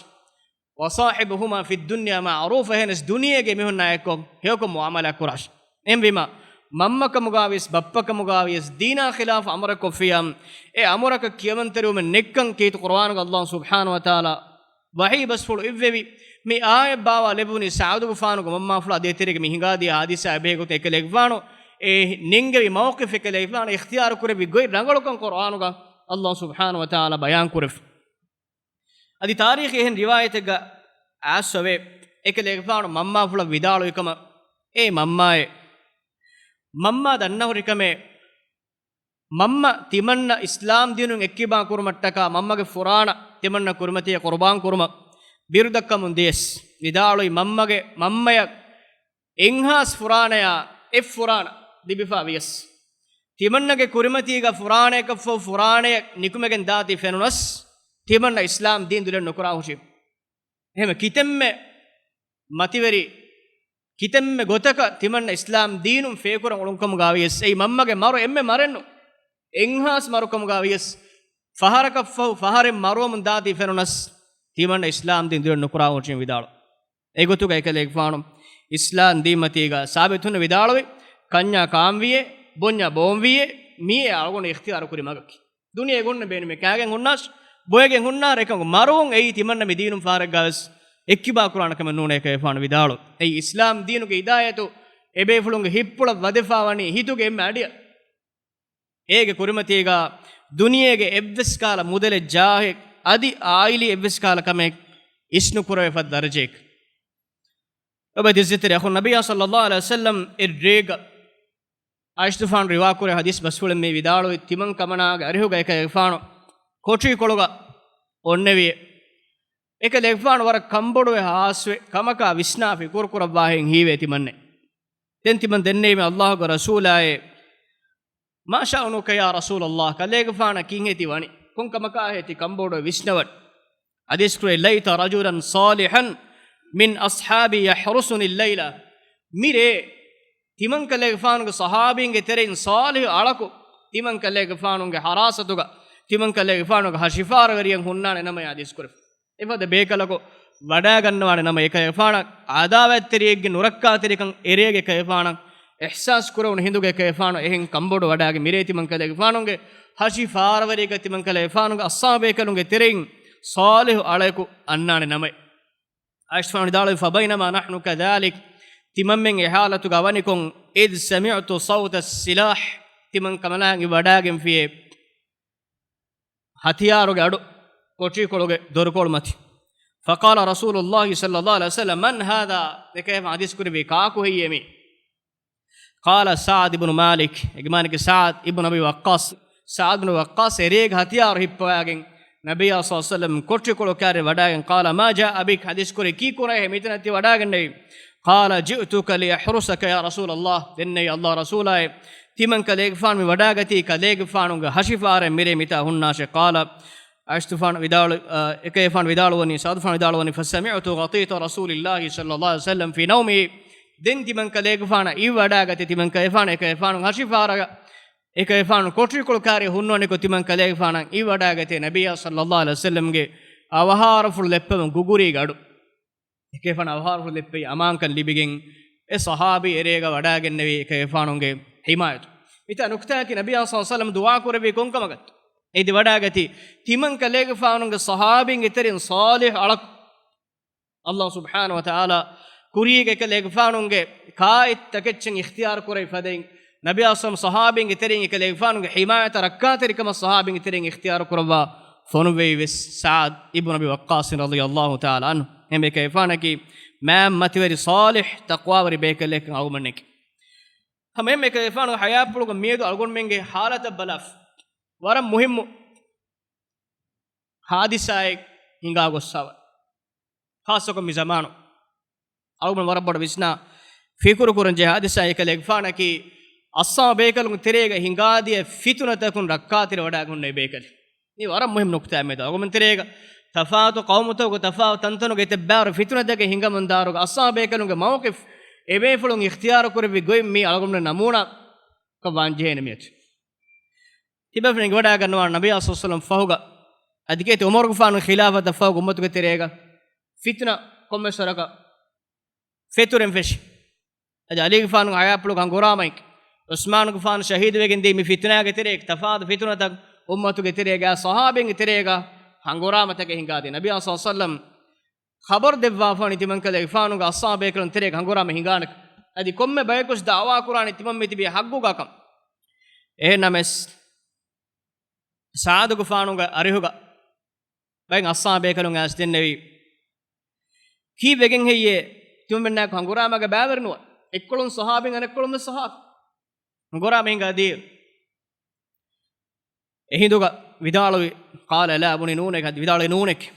"وَصَاحِبْهُمَا فِي الدُّنْيَا مَعْرُوفًا" އެހެނަސް ދުނިޔޭގެ އެމީހުންނާ އެއްކޮށް ހެޔޮކޮށް މުޢާމަލާތް ކުރާށި. އެހެންވީމާ، މަންމަކަމުގާވިޔަސް ބައްޕަކަމުގާވިޔަސް ދީނާ ޚިލާފަށް އަމުރެއް ކޮށްފިއްޔާ، އެ އަމުރަކަށް ކިޔަމަންތެރިވުމެއް ނެތްކަން ކީރިތި ޤުރުއާނުގަ ﷲ ސުބްޙާނަހޫ ވަތަޢާލާ ވަޙީ ބަސްފުޅު އިއްވެވި. މި އާޔަތް ބާވާލެއްވުނީ ސަޢުދުގެފާނުގެ މަންމާފުޅާ ދޭތެރޭގަ މި ހިނގާދިޔަ ޙާދިސާ އެބަހޭގޮތުން އެކަލޭގެފާނު އެ ނެންގެވި މައުޤިފް، އެކަލޭގެފާނު އިޚްތިޔާރު ކުރެއްވި ގޮތް ރަނގަޅުކަން ޤުރުއާނުގަ ﷲ ސުބްޙާނަހޫ ވަތަޢާލާ ބަޔާން ކުރެއްވި. އަދި ތާރީޚީ އެހެން ރިވާޔަތެއްގަ އައިސްފަވޭ، އެކަލޭގެފާނު މަންމާފުޅަށް ވިދާޅުވި ކަމަށް، "އޭ މަންމާއޭ، މަންމާ ދަންނަހުރި ކަމޭ، މަންމަ ތިމަންނަ އިސްލާމް ދީނުން އެއްކިބާ ކުރުމަށްޓަކާ މަންމަގެ ފުރާނަ ތިމަންނަ ކުރިމަތީގަ ޤުރުބާން ކުރުމަށް ބިރުދައްކަމުން ދިޔަސް" ވިދާޅުވި. މަންމަގެ، މަންމަޔަށް އެއްހާސް ފުރާނަޔާ އެއް ފުރާނަ ލިބިފާ ވިޔަސް، ތިމަންނަގެ ކުރިމަތީގަ ފުރާނަޔަކަށްފަހު ފުރާނަޔަށް ނިކުމެގެން ދާތީ ފެނުނަސް، ތިމަންނަ އިސްލާމް ދީން ދުލެއް ނުކުރާ ހުށީ. އެހެންވެ، ކިތަންމެ މަތިވެރި، ކިތަންމެ ގޮތަކަށް ތިމަންނަ އިސްލާމް ދީނުން ފޭކުރަން އުޅުންކަމުގާ ވިޔަސް، އެއީ މަންމަގެ މަރު އެންމެ މަރެއްނު، އެއްހާސް މަރުކަމުގާ ވިޔަސް، ފަހަރަކަށްފަހު ފަހަރެއް މަރުވަމުން ދާތީ ފެނުނަސް، ތިމަންނަ އިސްލާމް ދީން ދުލެއް ނުކުރާ ހުށީ ވިދާޅު. އެގޮތުގަ އެކަލޭގެފާނު އިސްލާމް ދީންމަތީގަ ސާބިތުން ވިދާޅުވި، ކަންޏާ ކާންވީއޭ، ބޮންޏާ ބޯންވީއޭ، މިއީ އަޅުގަނޑު އިޚްތިޔާރު ކުރި މަގަކީ. ދުނިޔޭގަ އޮންނަ ބޭނުމެއް ކާގެން ހުންނާށި، ބޮއެގެން ހުންނާ ރެކަން މަރުވުން އެއީ ތިމަންނަ މި ދީނުން ފަހަރެއްގަވެސް އެއްކިބާ ކުރާނެ ކަމެއް ނޫނޭ ކަލޭގެފާނު ވިދާޅު. އެއީ އިސްލާމް ދީނުގެ ހިދާޔަތު އެބޭފުޅުންގެ ހިތްޕުޅަށް ވަދެފާވަނީ ހިތުގެ އެންމެ އަޑިއަށް. އޭގެ ކުރިމަތީގަ ދުނިޔޭގެ އެއްވެސް ކަހަލަ މުދަލެއް ޖާހެއް އަދި އާއިލީ އެއްވެސް ކަހަލަ ކަމެއް އިސްނުކުރެވޭފަ ދަރަޖައެއް. އެބަ ދިއްޒިތެރި އަޚުން ނަބިއްޔާ ޞައްލައްލާހު ޢަލައިހި ވަސައްލަމް އެއްރޭގަ ޢާއިޝަތުފާނު ރިވާކުރޭ ޙަދީޘް ބަސްފުޅެއް މި ވިދާޅުވި ތިމަން ކަމަނާގެ އަރިހުގަ އެކަލޭގެފާނު ކޮޓަރިކޮޅުގަ އޮންނެވި. އެކަލޭގެފާނު ވަރަށް ކަންބޮޑުވެ ހާސްވެ ކަމަކާ ވިސްނާ ފިކުރު ކުރައްވާހެން ހީވޭ ތިމަންނެ. ދެން ތިމަން ދެންނެވީމެ ﷲގެ ރަސޫލާއޭ، "ما شأنك يا رسول الله؟" ކަލޭގެފާނަށް ކިހިނެއް ތި ވަނީ؟ ކޮން ކަމަކާހޭ ތި ކަންބޮޑުވެ ވިސްނަވަން؟ ޙަދީޘް ކުރޭ، "ليت رجلا صالحا من أصحابي يحرسني الليلة." މިރޭ ތިމަން ކަލޭގެފާނުގެ ޞަޙާބީންގެ ތެރެއިން ޞާލިޙު އަޅަކު ތިމަން ކަލޭގެފާނުގެ ޙަރާސަތުގަ، ތިމަން ކަލޭގެފާނުގެ ހަށިފާރުވެރިޔަށް ހުންނާނެ ނަމަ ޙަދީޘް ކުރެފަ. އެފަދަ ބޭކަލަކު ވަޑާގަންނަވާނެ ނަމަ، އެކަލޭގެފާނަށް ޢަދާވާތްތެރިއެއްގެ ނުރައްކާތެރިކަން އެރޭގެ ކަލޭގެފާނަށް އިޙްސާސް ކުރެވުނު ހިނދުގަ އެކަލޭގެފާނު އެހެން ކަންބޮޑު ވަޑާގެން މިރޭ ތިމަންކަލޭގެފާނުގެ ހަށި ފާރަވެރީގަ ތިމަންކަލޭގެފާނުގެ އައްސާބޭކަލުންގެ ތެރެއިން ޞާލިޙު އަޅަކު އަންނާނެ ނަމަ. އާއިޝަތުފާނު ވިދާޅުވި، فبينما نحن كذلك، ތިމަންމެން އެ ޙާލަތުގަ ވަނިކޮށް، إذ سمعت صوت السلاح، ތިމަން ކަމަލާން އި ވަޑާގެންފިޔޭ ހަތިޔާރުގެ އަޑު، ކޮޓަރިކޮޅުގެ ދޮރުކޮޅު މަތި. فقال رسول الله صلى الله عليه وسلم، من هذا؟ އެކަލޭގެފާނު ޙަދީޘް ކުރެއްވީ، ކާކު ހެއްޔޭ މީ؟ قال سعد بن مالك، އެގެ މާނައަކީ ސަޢްދު އިބްނު އަބީ ވައްޤާޞް. ސަޢްދު ބިން ވައްޤާޞް އެރޭގަ ހަތިޔާރު ހިއްޕަވައިގެން ނަބިއްޔާ ޞައްލަﷲު ޢަލައިހި ވަސައްލަމް ކޮޓަރިކޮޅު ކާރި ވަޑާގެން، قال ما جاء بك، ޙަދީޘް ކުރީ ކީއްކުރައޭ މިތަނަށް ތި ވަޑާގެންނެވީ؟ قال جئتك لأحرسك يا رسول الله، ދެންނެވި ﷲ ގެ ރަސޫލާއޭ، ތިމަންކަލޭގެފާނު މި ވަޑާގަތީ ކަލޭގެފާނުގެ ހަށި ފާރެއް މިރޭ މިތާ ހުންނާށޭ. قال، އާއިޝަތުފާނު ވިދާޅު، އާ، އެކަލޭގެފާނު ވިދާޅުވަނީ، ސަޢްދުފާނު ވިދާޅުވަނީ، فسمعت غطيط رسول الله صلى الله عليه وسلم في نومه، ދެން ތިމަންކަލޭގެފާނަށް އިވިވަޑާގަތޭ، ތިމަންކަލޭގެފާނު އެކަލޭގެފާނުގެ ހަށި ފާރަށް، އެކަލޭގެފާނު ކޮޓަރިކޮޅު ކާރި ހުންނަވަނިކޮށް ތިމަންކަލޭގެފާނަށް އިވިވަޑާގަތޭ ނަބިއްޔާ ޞައްލަﷲު ޢަލައިހި ވަސައްލަމްގެ އަވަހާރަފުޅު ލެއްޕެވުނު ގުގުރީގެ އަޑު. އެކަލޭގެފާނަށް އަވަހާރަފުޅު ލެއްޕެވި އަމާންކަން ލިބިގެން އެ ޞަޙާބީ އެރޭގަ ވަޑާގެންނެވި އެކަލޭގެފާނުގެ ޙިމާޔަތު. މިތާ ނުކުތާއަކީ ނަބިއްޔާ ޞައްލަﷲު ޢަލައިހި ވަސައްލަމް ދުޢާ ކުރެއްވީ ކޮން ކަމަކަށްތޯ؟ އެދި ވަޑާގަތީ ތިމަންކަލޭގެފާނުގެ ޞަޙާބީންގެ ތެރެއިން ޞާލިޙު އަޅަކު. ﷲ ސުބްޙާނަހު ވަތަޢާލާ ކުރީގެ އެކަލޭގެފާނުގެ ކާއެތިތަކެއްޗެއް އިޚްތިޔާރު ކުރެވި ފަދައިން، ނަބިއްޔާ ޞައްލަﷲު ޢަލައިހި ވަސައްލަމް ޞަޙާބީންގެ ތެރެއިން އެކަލޭގެފާނުގެ ޙިމާޔަތަށް ރައްކާތެރިކަމަށް ޞަޙާބީންގެ ތެރެއިން އިޚްތިޔާރު ކުރައްވާ ފޮނުއްވެވި ވެސް ސަޢްދު އިބްނު އަބީ ވައްޤާޞް ރަޟިޔަﷲު ތަޢާލާ ޢަންހު. އެހެންވެ އެކަލޭގެފާނަކީ މާތް މަތިވެރި ޞާލިޙު ތަޤްވާވެރި ބޭކަލެއްކަން އަޅުގަނޑުމެންނަކީ. ހަމަ އެހެން އެކަލޭގެފާނުގެ ޙަޔާތްޕުޅުގަ މިއަދު އަޅުގަނޑުމެންގެ ޙާލަތަށް ބަލާފަ. ވަރަށް މުހިއްމު ޙާދިސާއެއް ހިނގާ ގޮއްސަވަ. ޚާއްޞަކޮށް މި ޒަމާނު އަޅުގަނޑު ވަރަށް ބޮޑަށް ވިސްނާ ފިކުރު ކުރަން ޖެހޭ ޙާދިސާ އެކަލޭގެފާނަކީ އައްޞާ ބޭކަލުން ތެރޭގަ ހިނގާދިޔަ ފިތުނަތަކުން ރައްކާތެރި ވަޑާގެން ހުންނެވި ބޭކަލެއް. މީ ވަރަށް މުހިއްމު ނުކުތާއެއް މެދު. އަޅުގަނޑު ތެރޭގަ ތަފާތު ޤައުމުތަކުގެ ތަފާތު ތަންތަނުގެ އެތައް ބާރު ފިތުނަތަކެއް ހިނގަމުން ދާއިރުގަ އައްޞާ ބޭކަލުންގެ މައުޤިފް އެބޭފުޅުން އިޚްތިޔާރު ކުރެއްވި ގޮތް މީ އަޅުގަނޑު ނަމޫނާ ކަށް ވާން ޖެހޭނެ މިއަދު. ތިބޭފުޅުން އެނގިވަޑާގަންނަވާނެ ނަބިއްޔާ ޞައްލަﷲު ޢަލައިހި ވަސައްލަމް ފަހުގަ އަދި ގޭތެ ޢުމަރުގެފާނު ޚިލާފަތަށް ފަހުގަ އުއްމަތުގެ ތެރޭގަ ފިތުނަ ކޮންމެސް ވަރަކަށް ފެތުރެން ފެށި. އަދި ޢަލީގެފާނު ޙަޔާތްޕުޅުގަ ހަނގުރާމައެއް، ޢުސްމާނުގެފާނު ޝަހީދުވެގެން ދިޔަ މި ފިތުނާގެ ތެރޭގަ ތަފާތު ފިތުނަތައް އުއްމަތުގެ ތެރޭގަ ޞަޙާބީންގެ ތެރޭގަ ހަނގުރާމަތަކެއް ހިނގާދިޔަ. ނަބިއްޔާ ޞައްލަﷲު ޢަލައިހި ވަސައްލަމް ޚަބަރު ދެއްވާފާނެ ތިމަންކަލޭގެފާނުގެ އައްޞާ ބޭކަލުން ތެރޭގަ ހަނގުރާމަ ހިނގާނެކަން. އަދި ކޮންމެ ބަޔަކުވެސް ދަޢުވާ ކުރާނެ ތިމަން މިތިބީ ޙައްޤުގަކަން. އެހެންނަމަވެސް، ސަޢްދުގެފާނުގެ އަރިހުގަ ބައެއް އައްޞާ ބޭކަލުން އައިސް ދެންނެވި، ކީއްވެގެން ހެއްޔޭ ތިމަންމެންނާއެކު ހަނގުރާމަގެ ބައިވެރިނުވާ؟ އެއްކޮޅުން ޞަޙާބީން އަނެއްކޮޅުން ވެސް ޞަޙާބީން ހަނގުރާމަ ހިނގާ ދިޔައިރު. އެހިނދުގަ ވިދާޅުވި، قال لا، ބުނި ނޫނެކޭ، ވިދާޅުވި ނޫނެކޭ،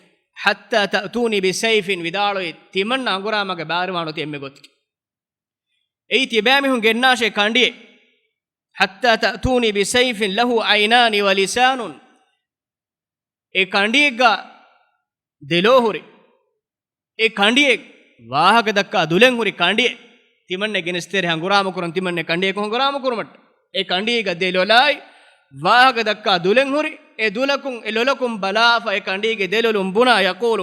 حتى تأتوني بسيف، ވިދާޅުވި ތިމަންނަ ހަނގުރާމަގެ ބައިވެރިވާނެ އޮތީ އެންމެ ގޮތަކީ. އެއީ ތިޔަބައިމީހުން ގެންނާށޭ ކަނޑިއެއް. حتى تأتوني بسيف له عينان ولسان. އެ ކަނޑިއެއްގަ ދެލޯ ހުރި، އެ ކަނޑިއެއް ވާހަކަ ދައްކާ ދުލެއް ހުރި ކަނޑިއެއް ތިމަންނެ ގެނެސް ތެރޭ ހަނގުރާމަ ކުރަން، ތިމަންނެ ކަނޑިއެއް ހަނގުރާމަ ކުރުމަށް. އެ ކަނޑީގަ ދެ ލޮލާއި ވާހަކަ ދައްކާ ދުލެއް ހުރި، އެ ދުލަކުން، އެ ލޮލަކުން ބަލާފަ، އެ ކަނޑީގެ ދެ ލޮލުން ބުނާ، يقول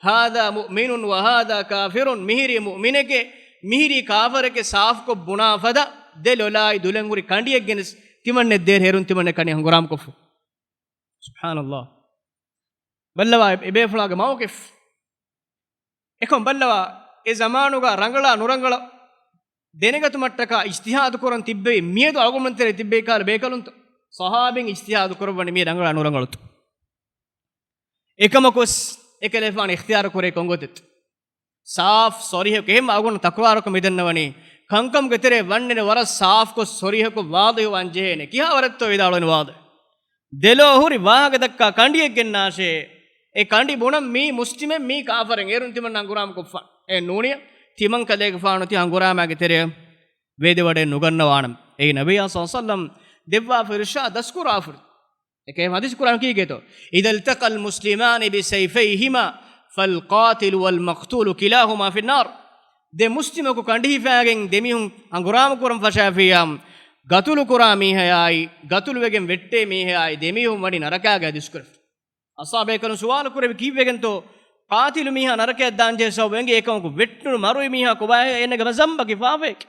هذا مؤمن وهذا كافر، މިހިރީ މުއުމިނެކޭ، މިހިރީ ކާފަރެކޭ، ސާފުކޮށް ބުނާ ފަދަ ދެ ލޮލާއި ދުލެއް ހުރި ކަނޑިއެއް ގެނެސް ތިމަންނެ ދޭރު ހެރުން ތިމަންނެ ކަނޑި ހަނގުރާމަ ކޮށްފަ. ސުބްޙާނަﷲ. ބައްލަވާ އެ، އެބޭފުޅާގެ މައުޤިފް. އެކަމް ބައްލަވާ، އެ ޒަމާނުގަ ރަނގަޅާ ނުރަނގަޅަށް ދެނެގަތުމަށްޓަކާ އިޖްތިހާދު ކުރަން ތިއްބެވި މިއަދު އަޅުގަނޑުމެން ތެރޭ ތިއްބެވި ކަހަލަ ބޭކަލުންތޯ؟ ޞަޙާބީން އިޖްތިހާދު ކުރައްވަނީ މީ ރަނގަޅާ ނުރަނގަޅުތޯ؟ އެކަމަކުވެސް އެކަލޭފާނު އިޚްތިޔާރު ކުރޭ ކޮންގޮތެއްތޯ؟ ސާފް ޞަރީޙަކޮށް، އެހެން އަޅުގަނޑު ތަކުރާރުކޮށް މިދަންނަވަނީ، ކަންކަމުގެ ތެރޭ ވަންނެނެ ވަރަށް ސާފްކޮށް، ޞަރީޙަކޮށް، ވާޟިޙުވާން ޖެހޭނެ. ކިހާ ވަރެއްތޯ ވިދާޅުވަނީ ވާޟިޙު؟ ދެލޯ ހުރި ވާހަކަ ދައްކާ ކަނޑިއެއް ގެންނާށޭ. އެ ކަނޑި ބުނަން މީ މުސްލިމެއް، މީ ކާފަރެއް، އޭރުން ތިމަން ހަނގުރާމަ ކޮށްފާނެ. އެ ނޫނިޔަ، ތިމަން ކަލޭގެފާނު ތި ހަނގުރާމާގެ ތެރެއަށް ވޭދެވަޑައެއް ނުގަންނަވާނަމޭ. އެއީ ނަބިއްޔާ ޞައްލަﷲު ޢަލައިހި ވަސައްލަމް ދެއްވާފަ އިރުޝާދު ދަސްކުރާފަ. އެކޭ ޙަދީޘް ޤުރްއާން ކީކޭތޯ؟ إذا التقى المسلمان بسيفيهما فالقاتل والمقتول كلاهما في النار. ދެ މުސްލިމަކު ކަނޑިހިފާގެން ދެމީހުން ހަނގުރާމަ ކުރަން ފަށާފިއްޔާ، ގަތުލު ކުރާ މީހަޔާއި، ގަތުލުވެގެން ވެއްޓޭ މީހަޔާއި، ދެމީހުން ވަނީ ނަރަކާގަ ދިސްކުރެފަ. އަޞްޙާބޭކަލުން ސުވާލު ކުރެއްވި ކީއްވެގެންތޯ ޤާތިލު މީހާ ނަރަކަޔަށް ދާންޖެހޭ ސަބަބު އެނގޭ އެކަމަކު ވެއްޓުނު މަރުވި މީހާ ކޮބާހޭ އޭނަގެ ޒަންބަކީ ފާފައެކޭ.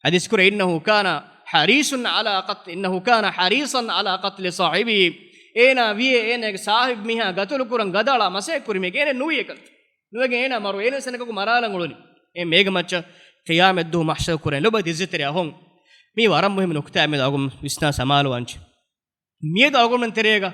ޙަދީޘް ކުރޭ، إنه كان حريص على قتل، إنه كان حريصا على قتل صاحبه. އޭނާ ވިޔޭ އޭނާގެ ސާހިބު މީހާ ގަތުލު ކުރަން ގަދައަޅާ މަސައްކަތް ކުރީމޭ އޭނަ ނުވި އެކަން. ނުވެގެން އޭނާ މަރު އޭނަ ސަނަކަކު މަރާލަން އުޅުނީ. އެ މޭގަ މައްޗަށް ޤިޔާމަތް ދުވަހު މަޙްޝަރު ކުރޭ. ލޮބުވެތި އިއްޒަތްތެރި އަޚުން. މީ ވަރަށް މުހިއްމު ނުކުތާ މި އަޅުގަނޑު ވިސްނާ ސަމާލުވާންޖެ. މިއަދު އަޅުގަނޑުމެން ތެރޭގަ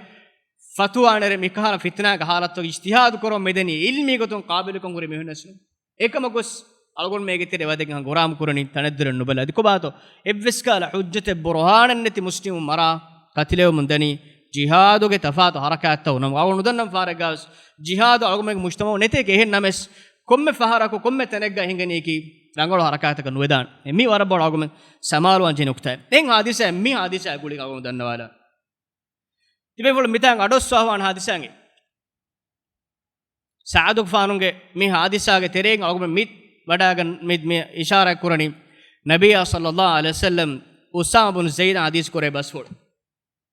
ފަތުވާ ނެރެ މިކަހަލަ ފިތުނާގެ ހާލަތުގަ އިޖްތިހާދު ކުރަން މިދަނީ އިލްމީ ގޮތުން ޤާބިލުކަން ހުރި މީހުން ވެސް ނޫން. އެކަމަކު ވެސް އަޅުގަނޑުމެންގެ ތެރެ ވަދެގެން ހަނގުރާމަ ކުރަނީ ތަނެއްދުރެއް ނުބަލާ. އަދި ކޮބާތޯ އެއްވެސް ކަހަލަ ޙުއްޖަތެއް ބުރުހާނެއް ނެތި މުސްލިމުން މަރާ ކަތިލެވެމުން ދަނީ ޖިހާދުގެ ތަފާތު ޙަރަކާތްތައް ނަމަ. އަޅުގަނޑު ނުދަންނަން ފާރެއްގަ ވެސް ޖިހާދު އަޅުގަނޑުމެންގެ މުޖްތަމަޢު ނެތޭކޭ. އެހެން ނަމަވެސް ކޮންމެ ފަހަރަކު ކޮންމެ ތަނެއްގަ ހިނގަނީކީ ރަނގަޅު ޙަރަކާތަކަށް ނުވެދާނެ. މީ ވަރަށް ބޮޑަށް އަޅުގަނޑުމެން ސަމާލުވާން ޖެހޭ ނުކުތާއެއް. ދެން ޙާދިސާ، މި ޙާދިސާ ގުޅިގެން އަޅުގަނޑު ދަންނަވާލާ. ތިބޭފުޅުން މިތާނގަ އަޑުއައްސަވާފާނެ ޙާދިސާގެ. ސަޢަދުގެފާނުގެ މި ޙާދިސާގެ ތެރެއިން އަޅުގަނޑު މި ވަޑައިގަން-، މި، މި އިޝާރާތް ކުރަނީ ނަބިއްޔާ ޞައްލައްލާހު ޢަލައިހި ވަސައްލަމް އުސާމާ ބުން ޒައިދަށް ޙަދީޘް ކުރޭ ބަސްފުޅު.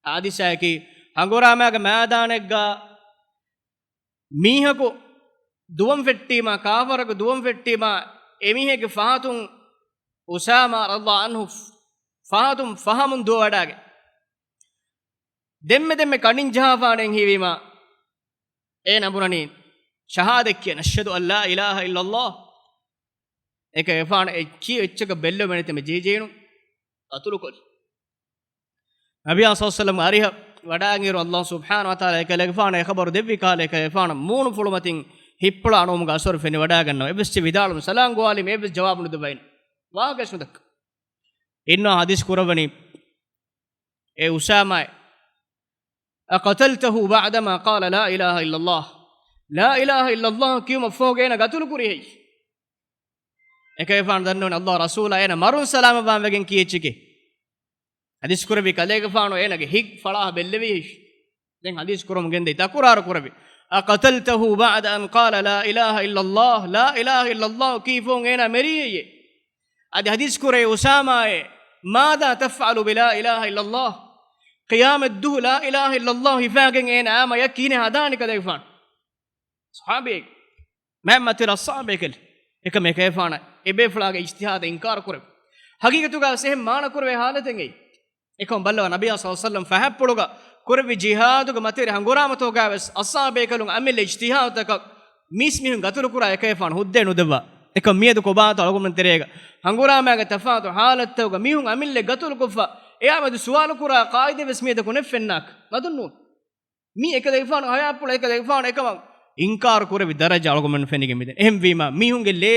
ޙާދިސާއަކީ ހަނގުރާމާގެ މައިދާނެއްގަ މީހަކު ދުވަން ފެއްޓީމާ، ކާފަރަކު ދުވަން ފެއްޓީމާ، އެމީހެއްގެ ފަހަތުން އުސާމާ ރަޟިޔަﷲ ޢަންހު ފަހަތުން ފަހަމުން ދުވަވަޑައިގެން ދެންމެ ދެންމެ ކަނޑިން ޖަހާފާނެ ހީވީމާ، އޭނަ ބުނަނީ ޝަހާދަތް ކިޔަން، "أشهد أن لا إله إلا الله." އެކަލޭގެފާނަށް އެ ކިޔެ އެއްޗަކަށް ބެއްލެވުމެއް ނެތިމެ ޖީޖޭނު ގަތުލުކޮށް. ނަބިއްޔާ ޞައްލަﷲު ޢަލައިހި ވަސައްލަމް އަރިހަށް ވަޑައިގެން އިރު، ﷲ ސުބްޙާނަހޫ ވަތަޢާލާ އެކަލޭގެފާނަށް އެ ޚަބަރު ދެއްވި ކަހަލަ، އެކަލޭގެފާނަށް މޫނުފުޅުމަތިން ހިތްޕުޅާ ނުވަމުގެ އަސަރު ފެނިވަޑައިގަންނަވަ. އެއްވެސް ވިދާޅުވުން، ސަލާމް ގޮވާލީމަ އެއްވެސް ޖަވާބު ނުދެއްވައިން. ވާހަކައެއް ނުދައްކާ. އިންނާ ޙަދީޘް ކުރައްވަނީ އޭ އުސާމާއޭ، "أقتلته بعدما قال لا إله إلا الله؟" لا إله إلا الله ކިޔުމަށް ފަހުގަ އޭނަ ގަތުލު ކުރީ ހެއްޔޭ؟ އެކަލޭގެފާނު ދަންނަވަނީ ﷲ ރަސޫލާ އޭނަ މަރުން ސަލާމަތްވާން ވެގެން ކިޔެއްޗެކޭ. ޙަދީޘް ކުރެއްވި ކަލޭގެފާނު އޭނަގެ ހިތް ފަޅާ ބެއްލެވި ހެއްޔޭ؟ ދެން ޙަދީޘް ކުރަމުން ގެންދައި ތަކުރާރު ކުރެއްވި، "أقتلته بعد أن قال لا إله إلا الله؟" لا إله إلا الله ކީފުން އޭނާ މެރީ ހެއްޔޭ؟ އަދި ޙަދީޘް ކުރޭ އުސާމާއޭ، "ماذا تفعل بلا إله إلا الله؟" ޤިޔާމަތް ދުވަހު لا إله إلا الله ހިފާގެން އޭނާ އާމަޔަށް ކިހިނެއް ހަދާނީ ކަލޭގެފާނު؟ ޞަޙާބީ މާތް މަތި ރައްސާބޭކަލެ. އެކަމަ އެކަލޭގެފާނަށް އެބޭފުޅާގެ އިޖްތިހާދަށް އިންކާރު ކުރެވި. ހަގީގަތުގަ ވެސް އެހެން މާނަ ކުރެވޭ ޙާލަތެއް އެއީ. އެކަމަ ބައްލަވާ، ނަބިއްޔާ ޞައްލަﷲު ޢަލައިހި ވަސައްލަމް ފަހަތްޕުޅުގަ ކުރެއްވި ޖިހާދުގެ މަތިވެރި ހަނގުރާމަތަކުގަ ވެސް އަޞްޙާބޭކަލުން އަމިއްލަ އިޖްތިހާދުތަކަށް މީސްމީހުން ގަތުލުކުރާ އެކަލޭގެފާނު ހުއްދައެއް ނުދެއްވާ. އެކަމަ މިއަދު ކޮބާތޯ އަޅުގަނޑުމެން ތެރޭގަ ހަނގުރާމާގެ ތަފާތު ޙާލަތްތަކުގަ މީހުން އަމިއްލަ ގަތުލުކޮށްފަ، އެއާ މެދު ސުވާލު ކުރާ ޤާއިދެއް ވެސް މިއަދަކު ނެތްފެންނާކަށް މަދުން ނޫން. މީ އެކަލޭގެފާނު ޙަޔާތްޕުޅު އެކަލޭގެފާނު އެކަމަށް އިންކާރު ކުރެވި ދަރަޖަ އަޅުގަނޑުމެން ފެނިގެން މިދަނީ. އެހެންވީމާ، މީހުންގެ ލޭ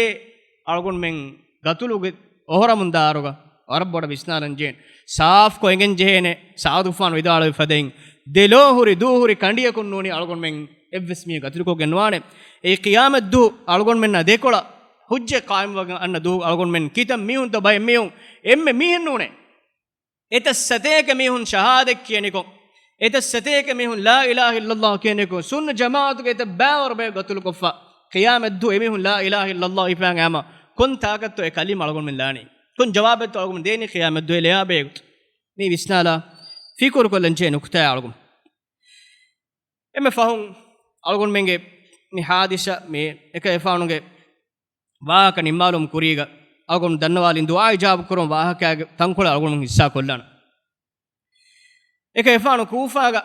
އަޅުގަނޑުމެން ގަތުލުގެ އޮހޮރަމުން ދާއިރުގަ ވަރަށް ބޮޑަށް ވިސްނާލަން ޖެހޭނެ. ސާފުކޮށް އެނގެން ޖެހޭނެ، ސަޢުދުފާނު ވިދާޅުވި ފަދައިން، ދެލޯ ހުރި ދޫ ހުރި ކަނޑިއަކުން ނޫނީ އަޅުގަނޑުމެން އެއްވެސް މީހެއް ގަތުލުކޮށްގެން ނުވާނެ. އެއީ ޤިޔާމަތް ދުވަހު އަޅުގަނޑުމެންނާ ދެކޮޅަށް ޙުއްޖަތް ޤާއިމްވެގެން އަންނަ ދުވަހު އަޅުގަނޑުމެން ކިތައް މީހުންތޯ ބައެއް މީހުން އެންމެ މީހެއް ނޫނޭ. އެތައް ސަތޭކަ މީހުން ޝަހާދަތް ކިޔަނިކޮށް، އެތައް ސަތޭކަ މީހުން ލާ އިލާހަ އިއްލައްލާހު ކިޔަނިކޮށް، ސުންނަ ޖަމާޢަތުގެ އެތައް ބައިވަރު ބަޔަކު ގަތުލުކޮށްފަ، ޤިޔާމަތްދުވަހު އެމީހުން ލާ އިލާހަ އިއްލައްލާހު ހިފާގެން އައީމަ، ކޮން ތާކަށްތޯ އެ ކަލިމަ އަޅުގަނޑުމެން ލާނީ؟ ކޮން ޖަވާބެއްތޯ އަޅުގަނޑު ދޭނީ ޤިޔާމަތްދުވަހު ލެޔާ ބަޔަކު؟ މީ ވިސްނާލާ ފިކުރުކޮށްލަން ޖެހޭ ނުކުތާއެއް އަޅުގަނޑު. އެންމެ ފަހުން އަޅުގަނޑުމެންގެ މި ޙާދިސާ، މި އެކަލޭގެފާނުގެ ވާހަކަ ނިންމާލުމުގެ ކުރީގަ އަޅުގަނޑު ދަންނަވާލިން ދުޢާ އިޖާބަ ކުރުން ވާހަކައިގެ ތަންކޮޅެއް އަޅުގަނޑު ހިއްސާ ކޮށްލާނަން. އެކަލޭގެފާނު ކޫފާގަ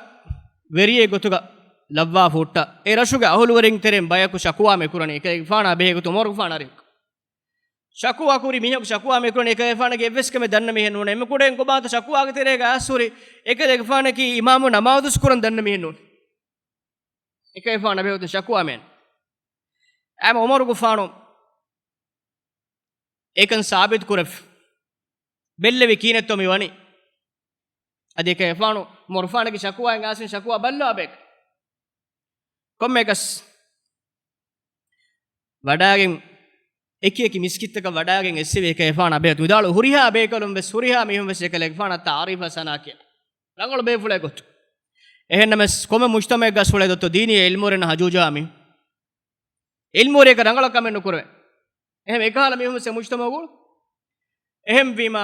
ވެރިއެއް ގޮތުގަ ލައްވާފަ ހުއްޓާ، އެ ރަށުގެ އަހުލުވެރިން ތެރެއިން ބަޔަކު ޝަކުވާ މި ކުރަނީ އެކަލޭގެފާނާ ބެހޭ ގޮތުން ޢުމަރުގެފާނާ އަރިހަކު. ޝަކުވާ ކުރި މީހަކު ޝަކުވާ މި ކުރަނީ އެކަލޭގެފާނަކީ އެއްވެސް ކަމެއް ދަންނަ މީހެއް ނޫނޭ. އެންމެ ކުޑައިން ކޮބާތޯ ޝަކުވާގެ ތެރޭގަ އައިސް ހުރި އެކަލޭގެފާނަކީ އިމާމު ނަމާދުސް ކުރަން ދަންނަ މީހެއް ނޫނޭ. އެކަލޭގެފާނާ ބެހޭ ގޮތުން ޝަކުވާ މި އަންނަ. އައިމަ ޢުމަރުގެފާނު އެކަން ސާބިތު ކުރެފަ ބެއްލެވި ކިހިނެއްތޯ މި ވަނީ. އަދި އެކަލޭގެފާނު ޢުމަރުގެފާނަކީ ޝަކުވާއިން އައިސް ޝަކުވާ ބައްލަވާ ބަޔަކަށް. ކޮންމެއަކަސް ވަޑައިގެން އެކި އެކި މިސްކިތްތަކަށް ވަޑައިގެން އެއްސެވި އެކަލޭގެފާނާ ބެހޭ ގޮތުން ވިދާޅުވި ހުރިހާ ބޭކަލުން ވެސް ހުރިހާ މީހުން ވެސް އެކަލޭގެފާނަށް ތަޢުރީފާ ސަނާ ކިޔާ ރަނގަޅު ބޭފުޅެއް ގޮތުން. އެހެންނަމަވެސް ކޮންމެ މުޖްތަމަޢެއްގަސް އުޅޭ ދޮއްތޯ ދީނީ ޢިލްމުވެރިންނަށް ހަޖޫ ޖަހާ މީހުން. ޢިލްމުވެރިޔަކަށް ރަނގަޅަށް ކަމެއް ނުކުރޭ. އެހެން އެކަހަލަ މީހުން ވެސް އެ މުޖްތަމަޢުގަ އުޅޭ. އެހެންވީމާ،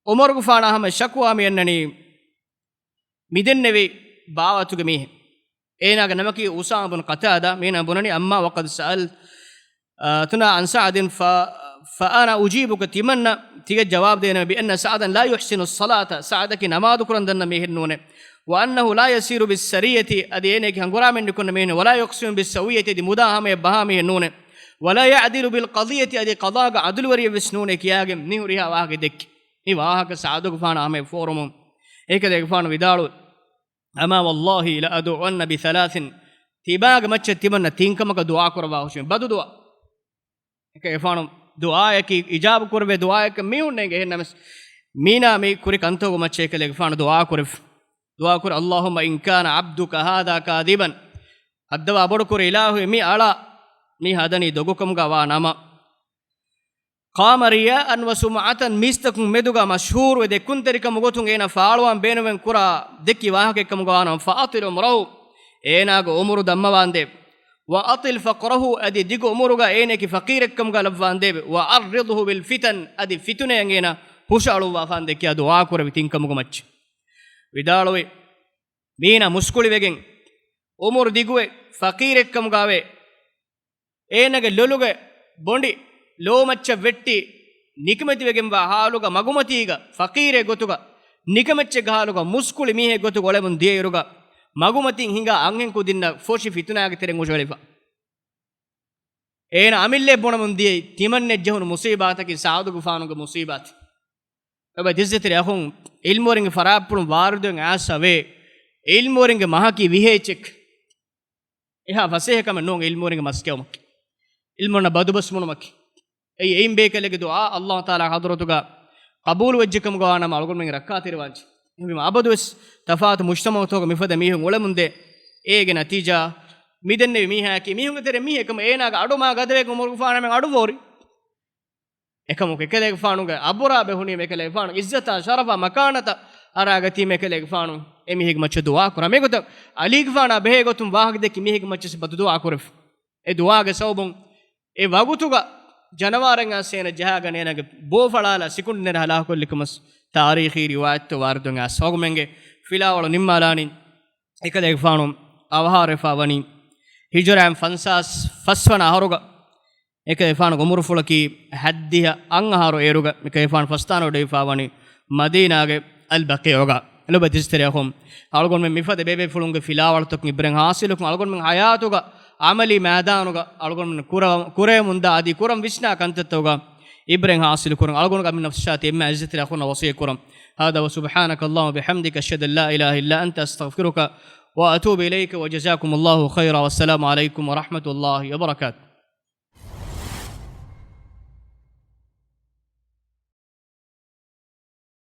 ޢުމަރުގެފާނާ ހަމަ ޝަކުވާ މި އަންނަނީ މި ދެންނެވި ބާވަތުގެ މީހެއް. އޭނާގެ ނަމަކީ އުސާމަ ބުން ޤަތާދާ. މީނާ ބުނަނީ، أما وقد سألت، އާ، ތުނާ عن سعد ف-، فأنا أجيبك، ތިމަންނަ ތިގެ ޖަވާބު ދޭނަމޭ، بأن سعدا لا يحسن الصلاة، ސަޢަދަކީ ނަމާދު ކުރަން ދަންނަ މީހެއް ނޫނޭ، وأنه لا يسير بالسرية، އަދި އޭނައަކީ ހަނގުރާމައެއް ނުކުންނަ މީހެއް ނޫނޭ، ولا يقسم بالسوية، އަދި މުދާ ހަމަޔަށް ބަހާ މީހެއް ނޫނޭ، ولا يعدل بالقضية، އަދި ޤަޟާގަ ޢަދުލުވެރިއެއްވެސް ނޫނޭ ކިޔާގެން މި ހުރިހާ ވާހަކަ ދެއްކި. މި ވާހަކަ ސަޢަދުގެފާނަށް ހަމަޔަށް ފޯރުމުން އޭކަލޭގެފާނު ވިދާޅުވި، أما والله لأدعون بثلاث، ތިބާގެ މައްޗަށް ތިމަންނަ ތިން ކަމަކަށް ދުޢާ ކުރައްވާ ހުށި، ބަދު ދުޢާ. އެކަލޭގެފާނު ދުޢާއަކީ އިޖާބަ ކުރެވޭ ދުޢާއެއްކަން މީހުން ނޭނގެ. އެހެންނަމަސް މީނާ މި ކުރި ކަންތަކުގެ މައްޗަށް އެކަލޭގެފާނު ދުޢާ ކުރެވި. ދުޢާ ކުރި، اللهم إن كان عبدك هذا كاذبا، ހައްދަވާ ބޮޑުކުރި އިލާހު، މި އަޅާ މީ ހަދަނީ ދޮގުކަމުގަ ވާ ނަމަ، قام رياء وسمعة، މީސްތަކުން މެދުގަ މަޝްހޫރުވެ ދެއްކުންތެރިކަމުގަ ދެއްކި ވާހަކައެއްކަމުގަ ވާނަމަ، فأطل عمره، އޭނާގެ ޢުމުރު ދަންމަވާނދޭވެ. وأطل فقره، އަދި ދިގު ޢުމުރުގަ އޭނައަކީ ފަޤީރެއްކަމުގަ ލައްވާނދޭވެ. وعرضه بالفتن، އަދި ފިތުނައަށް އޭނާ ހުށައަޅުއްވާފާނދޭ ކިޔާ ދުޢާ ކުރެވި ތިން ކަމުގެ މައްޗަށް. ވިދާޅުވި، މީނާ މުސްކުޅިވެގެން، ޢުމުރު ދިގުވެ، ފަޤީރެއްކަމުގަވެ، އޭނަގެ ލޮލުގެ ބޮނޑި ލޯމައްޗަށް ވެއްޓި، ނިކަމެތިވެގެންވާ ޙާލުގަ މަގުމަތީގަ، ފަޤީރެއް ގޮތުގަ، ނިކަމެއްޗެއްގެ ޙާލުގަ މުސްކުޅި މީހެއް ގޮތުގަ އުޅެމުން ދިޔައިރުގަ، މަގުމަތިން ހިނގާ އަންހެން ކުދިންނަށް ފޮށި ފިތުނާގެ ތެރެއިން ހުށައެޅިފަ. އޭނަ އަމިއްލައަށް ބުނަމުން ދިޔައީ ތިމަންނެއް ޖެހުނު މުޞީބާތަކީ ސަޢުދުގެފާނުގެ މުޞީބާތެއް. އެބަ އިއްޒަތްތެރި އަޚުން، ޢިލްމުވެރިންގެ ފަރާތްޕުޅުން ވާރިދުވެގެން އައިސް އަވޭ. ޢިލްމުވެރިންގެ މަހަކީ ވިހޭޗެއް. އެހާ ފަސޭހަކަމެއް ނޫން ޢިލްމުވެރިންގެ މަސްކެއުމަކީ. ޢިލްމުވެރިންނަށް ބަދުބަސް ބުނުމަކީ. އެއީ އެއިން ބޭކަލެއްގެ ދުޢާ ﷲ ތަޢާލާ ޙަޟްރަތުގަ ޤަބޫލު ވެއްޖެކަމުގަ ވާނަމަ އަޅުގަނޑުމެން ރައްކާތެރިވާންޖެ. އެހެންވީމަ އަބަދުވެސް ތަފާތު މުޖްތަމަޢުތަކުގަ މިފަދަ މީހުން އުޅެމުންދޭ. އޭގެ ނަތީޖާ މިދެންނެވި މީހާއަކީ މީހުންގެ ތެރެ މީހެއް ކަމަށް އޭނާގެ އަޑު މާ ގަދަވެގެން ޢުމަރުގެފާނާމެން އަޑު ފޯރި. އެކަމަކު އެކަލޭގެފާނުގެ އަބުރާ ބެހުނީމަ އެކަލޭގެފާނު ޢިއްޒަތާ ޝަރަފާ މަކާނަތައް އަރާގަތީމަ އެކަލޭގެފާނު އެމީހެއްގެ މައްޗަށް ދުޢާ ކުރާ. މިގޮތަށް ޢަލީގެފާނާ ބެހޭ ގޮތުން ވާހަކަ ދެއްކި މީހެއްގެ މައްޗަށް ބަދުދުޢާ ކުރެފަ. އެ ދުޢާގެ ސަބަބުން އެ ވަގުތުގަ ޖަނަވާރެއް އައިސް އޭނަ ޖަހާގަނެ އޭނަގެ ބޯފަޅާލާ ސިކުނޑި ނެރެ ހަލާކުކޮށްލިކަމަސް ތާރީޚީ ރިވާޔަތްތައް ވާރިދުވެގެން އައިސް. އަޅުގަނޑުމެންގެ ފިލާވަޅު ނިންމާލާނީ. އެކަލޭގެފާނު އަވަހާރަވެފާ ވަނީ ހިޖުރައިން ފަންސާސް ފަސް ވަނަ އަހަރުގަ. އެކަލޭގެފާނުގެ ޢުމުރުފުޅަކީ ހައްދިހަ އަށް އަހަރު އޭރުގަ މިކަލޭގެފާނު ފަސްދާނަ ވަޑައިފާ ވަނީ މަދީނާގެ އަލްބަޤީޢުގަ. ލޮބުވެތި އިއްޒަތްތެރި އަޚުން، އަޅުގަނޑުމެން މިފަދަ ބޭބޭފުޅުންގެ ފިލާވަޅުތަކުން ޢިބްރަތް ޙާޞިލުކުން، އަޅުގަނޑުމެން ޙަޔާތުގަ ޢަމަލީ މައިދާނުގަ އަޅުގަނޑުމެން ކުރަ-، ކުރެވެމުންދާ އަދި ކުރަން ވިސްނާ ކަންތައްތަކުގަ ޢިބްރަތް ޙާޞިލުކުރަން އަޅުގަނޑުގެ އަމިއްލަ ނަފްސާ ތި އެންމެ އިއްޒަތްތެރި އަޚުންނަށް ވަޞިއްޔަތް ކުރަން. هذا وسبحانك اللهم وبحمدك، أشهد أن لا إله إلا أنت، أستغفرك وأتوب إليك، وجزاكم الله خيرا، والسلام عليكم ورحمة الله وبركاته.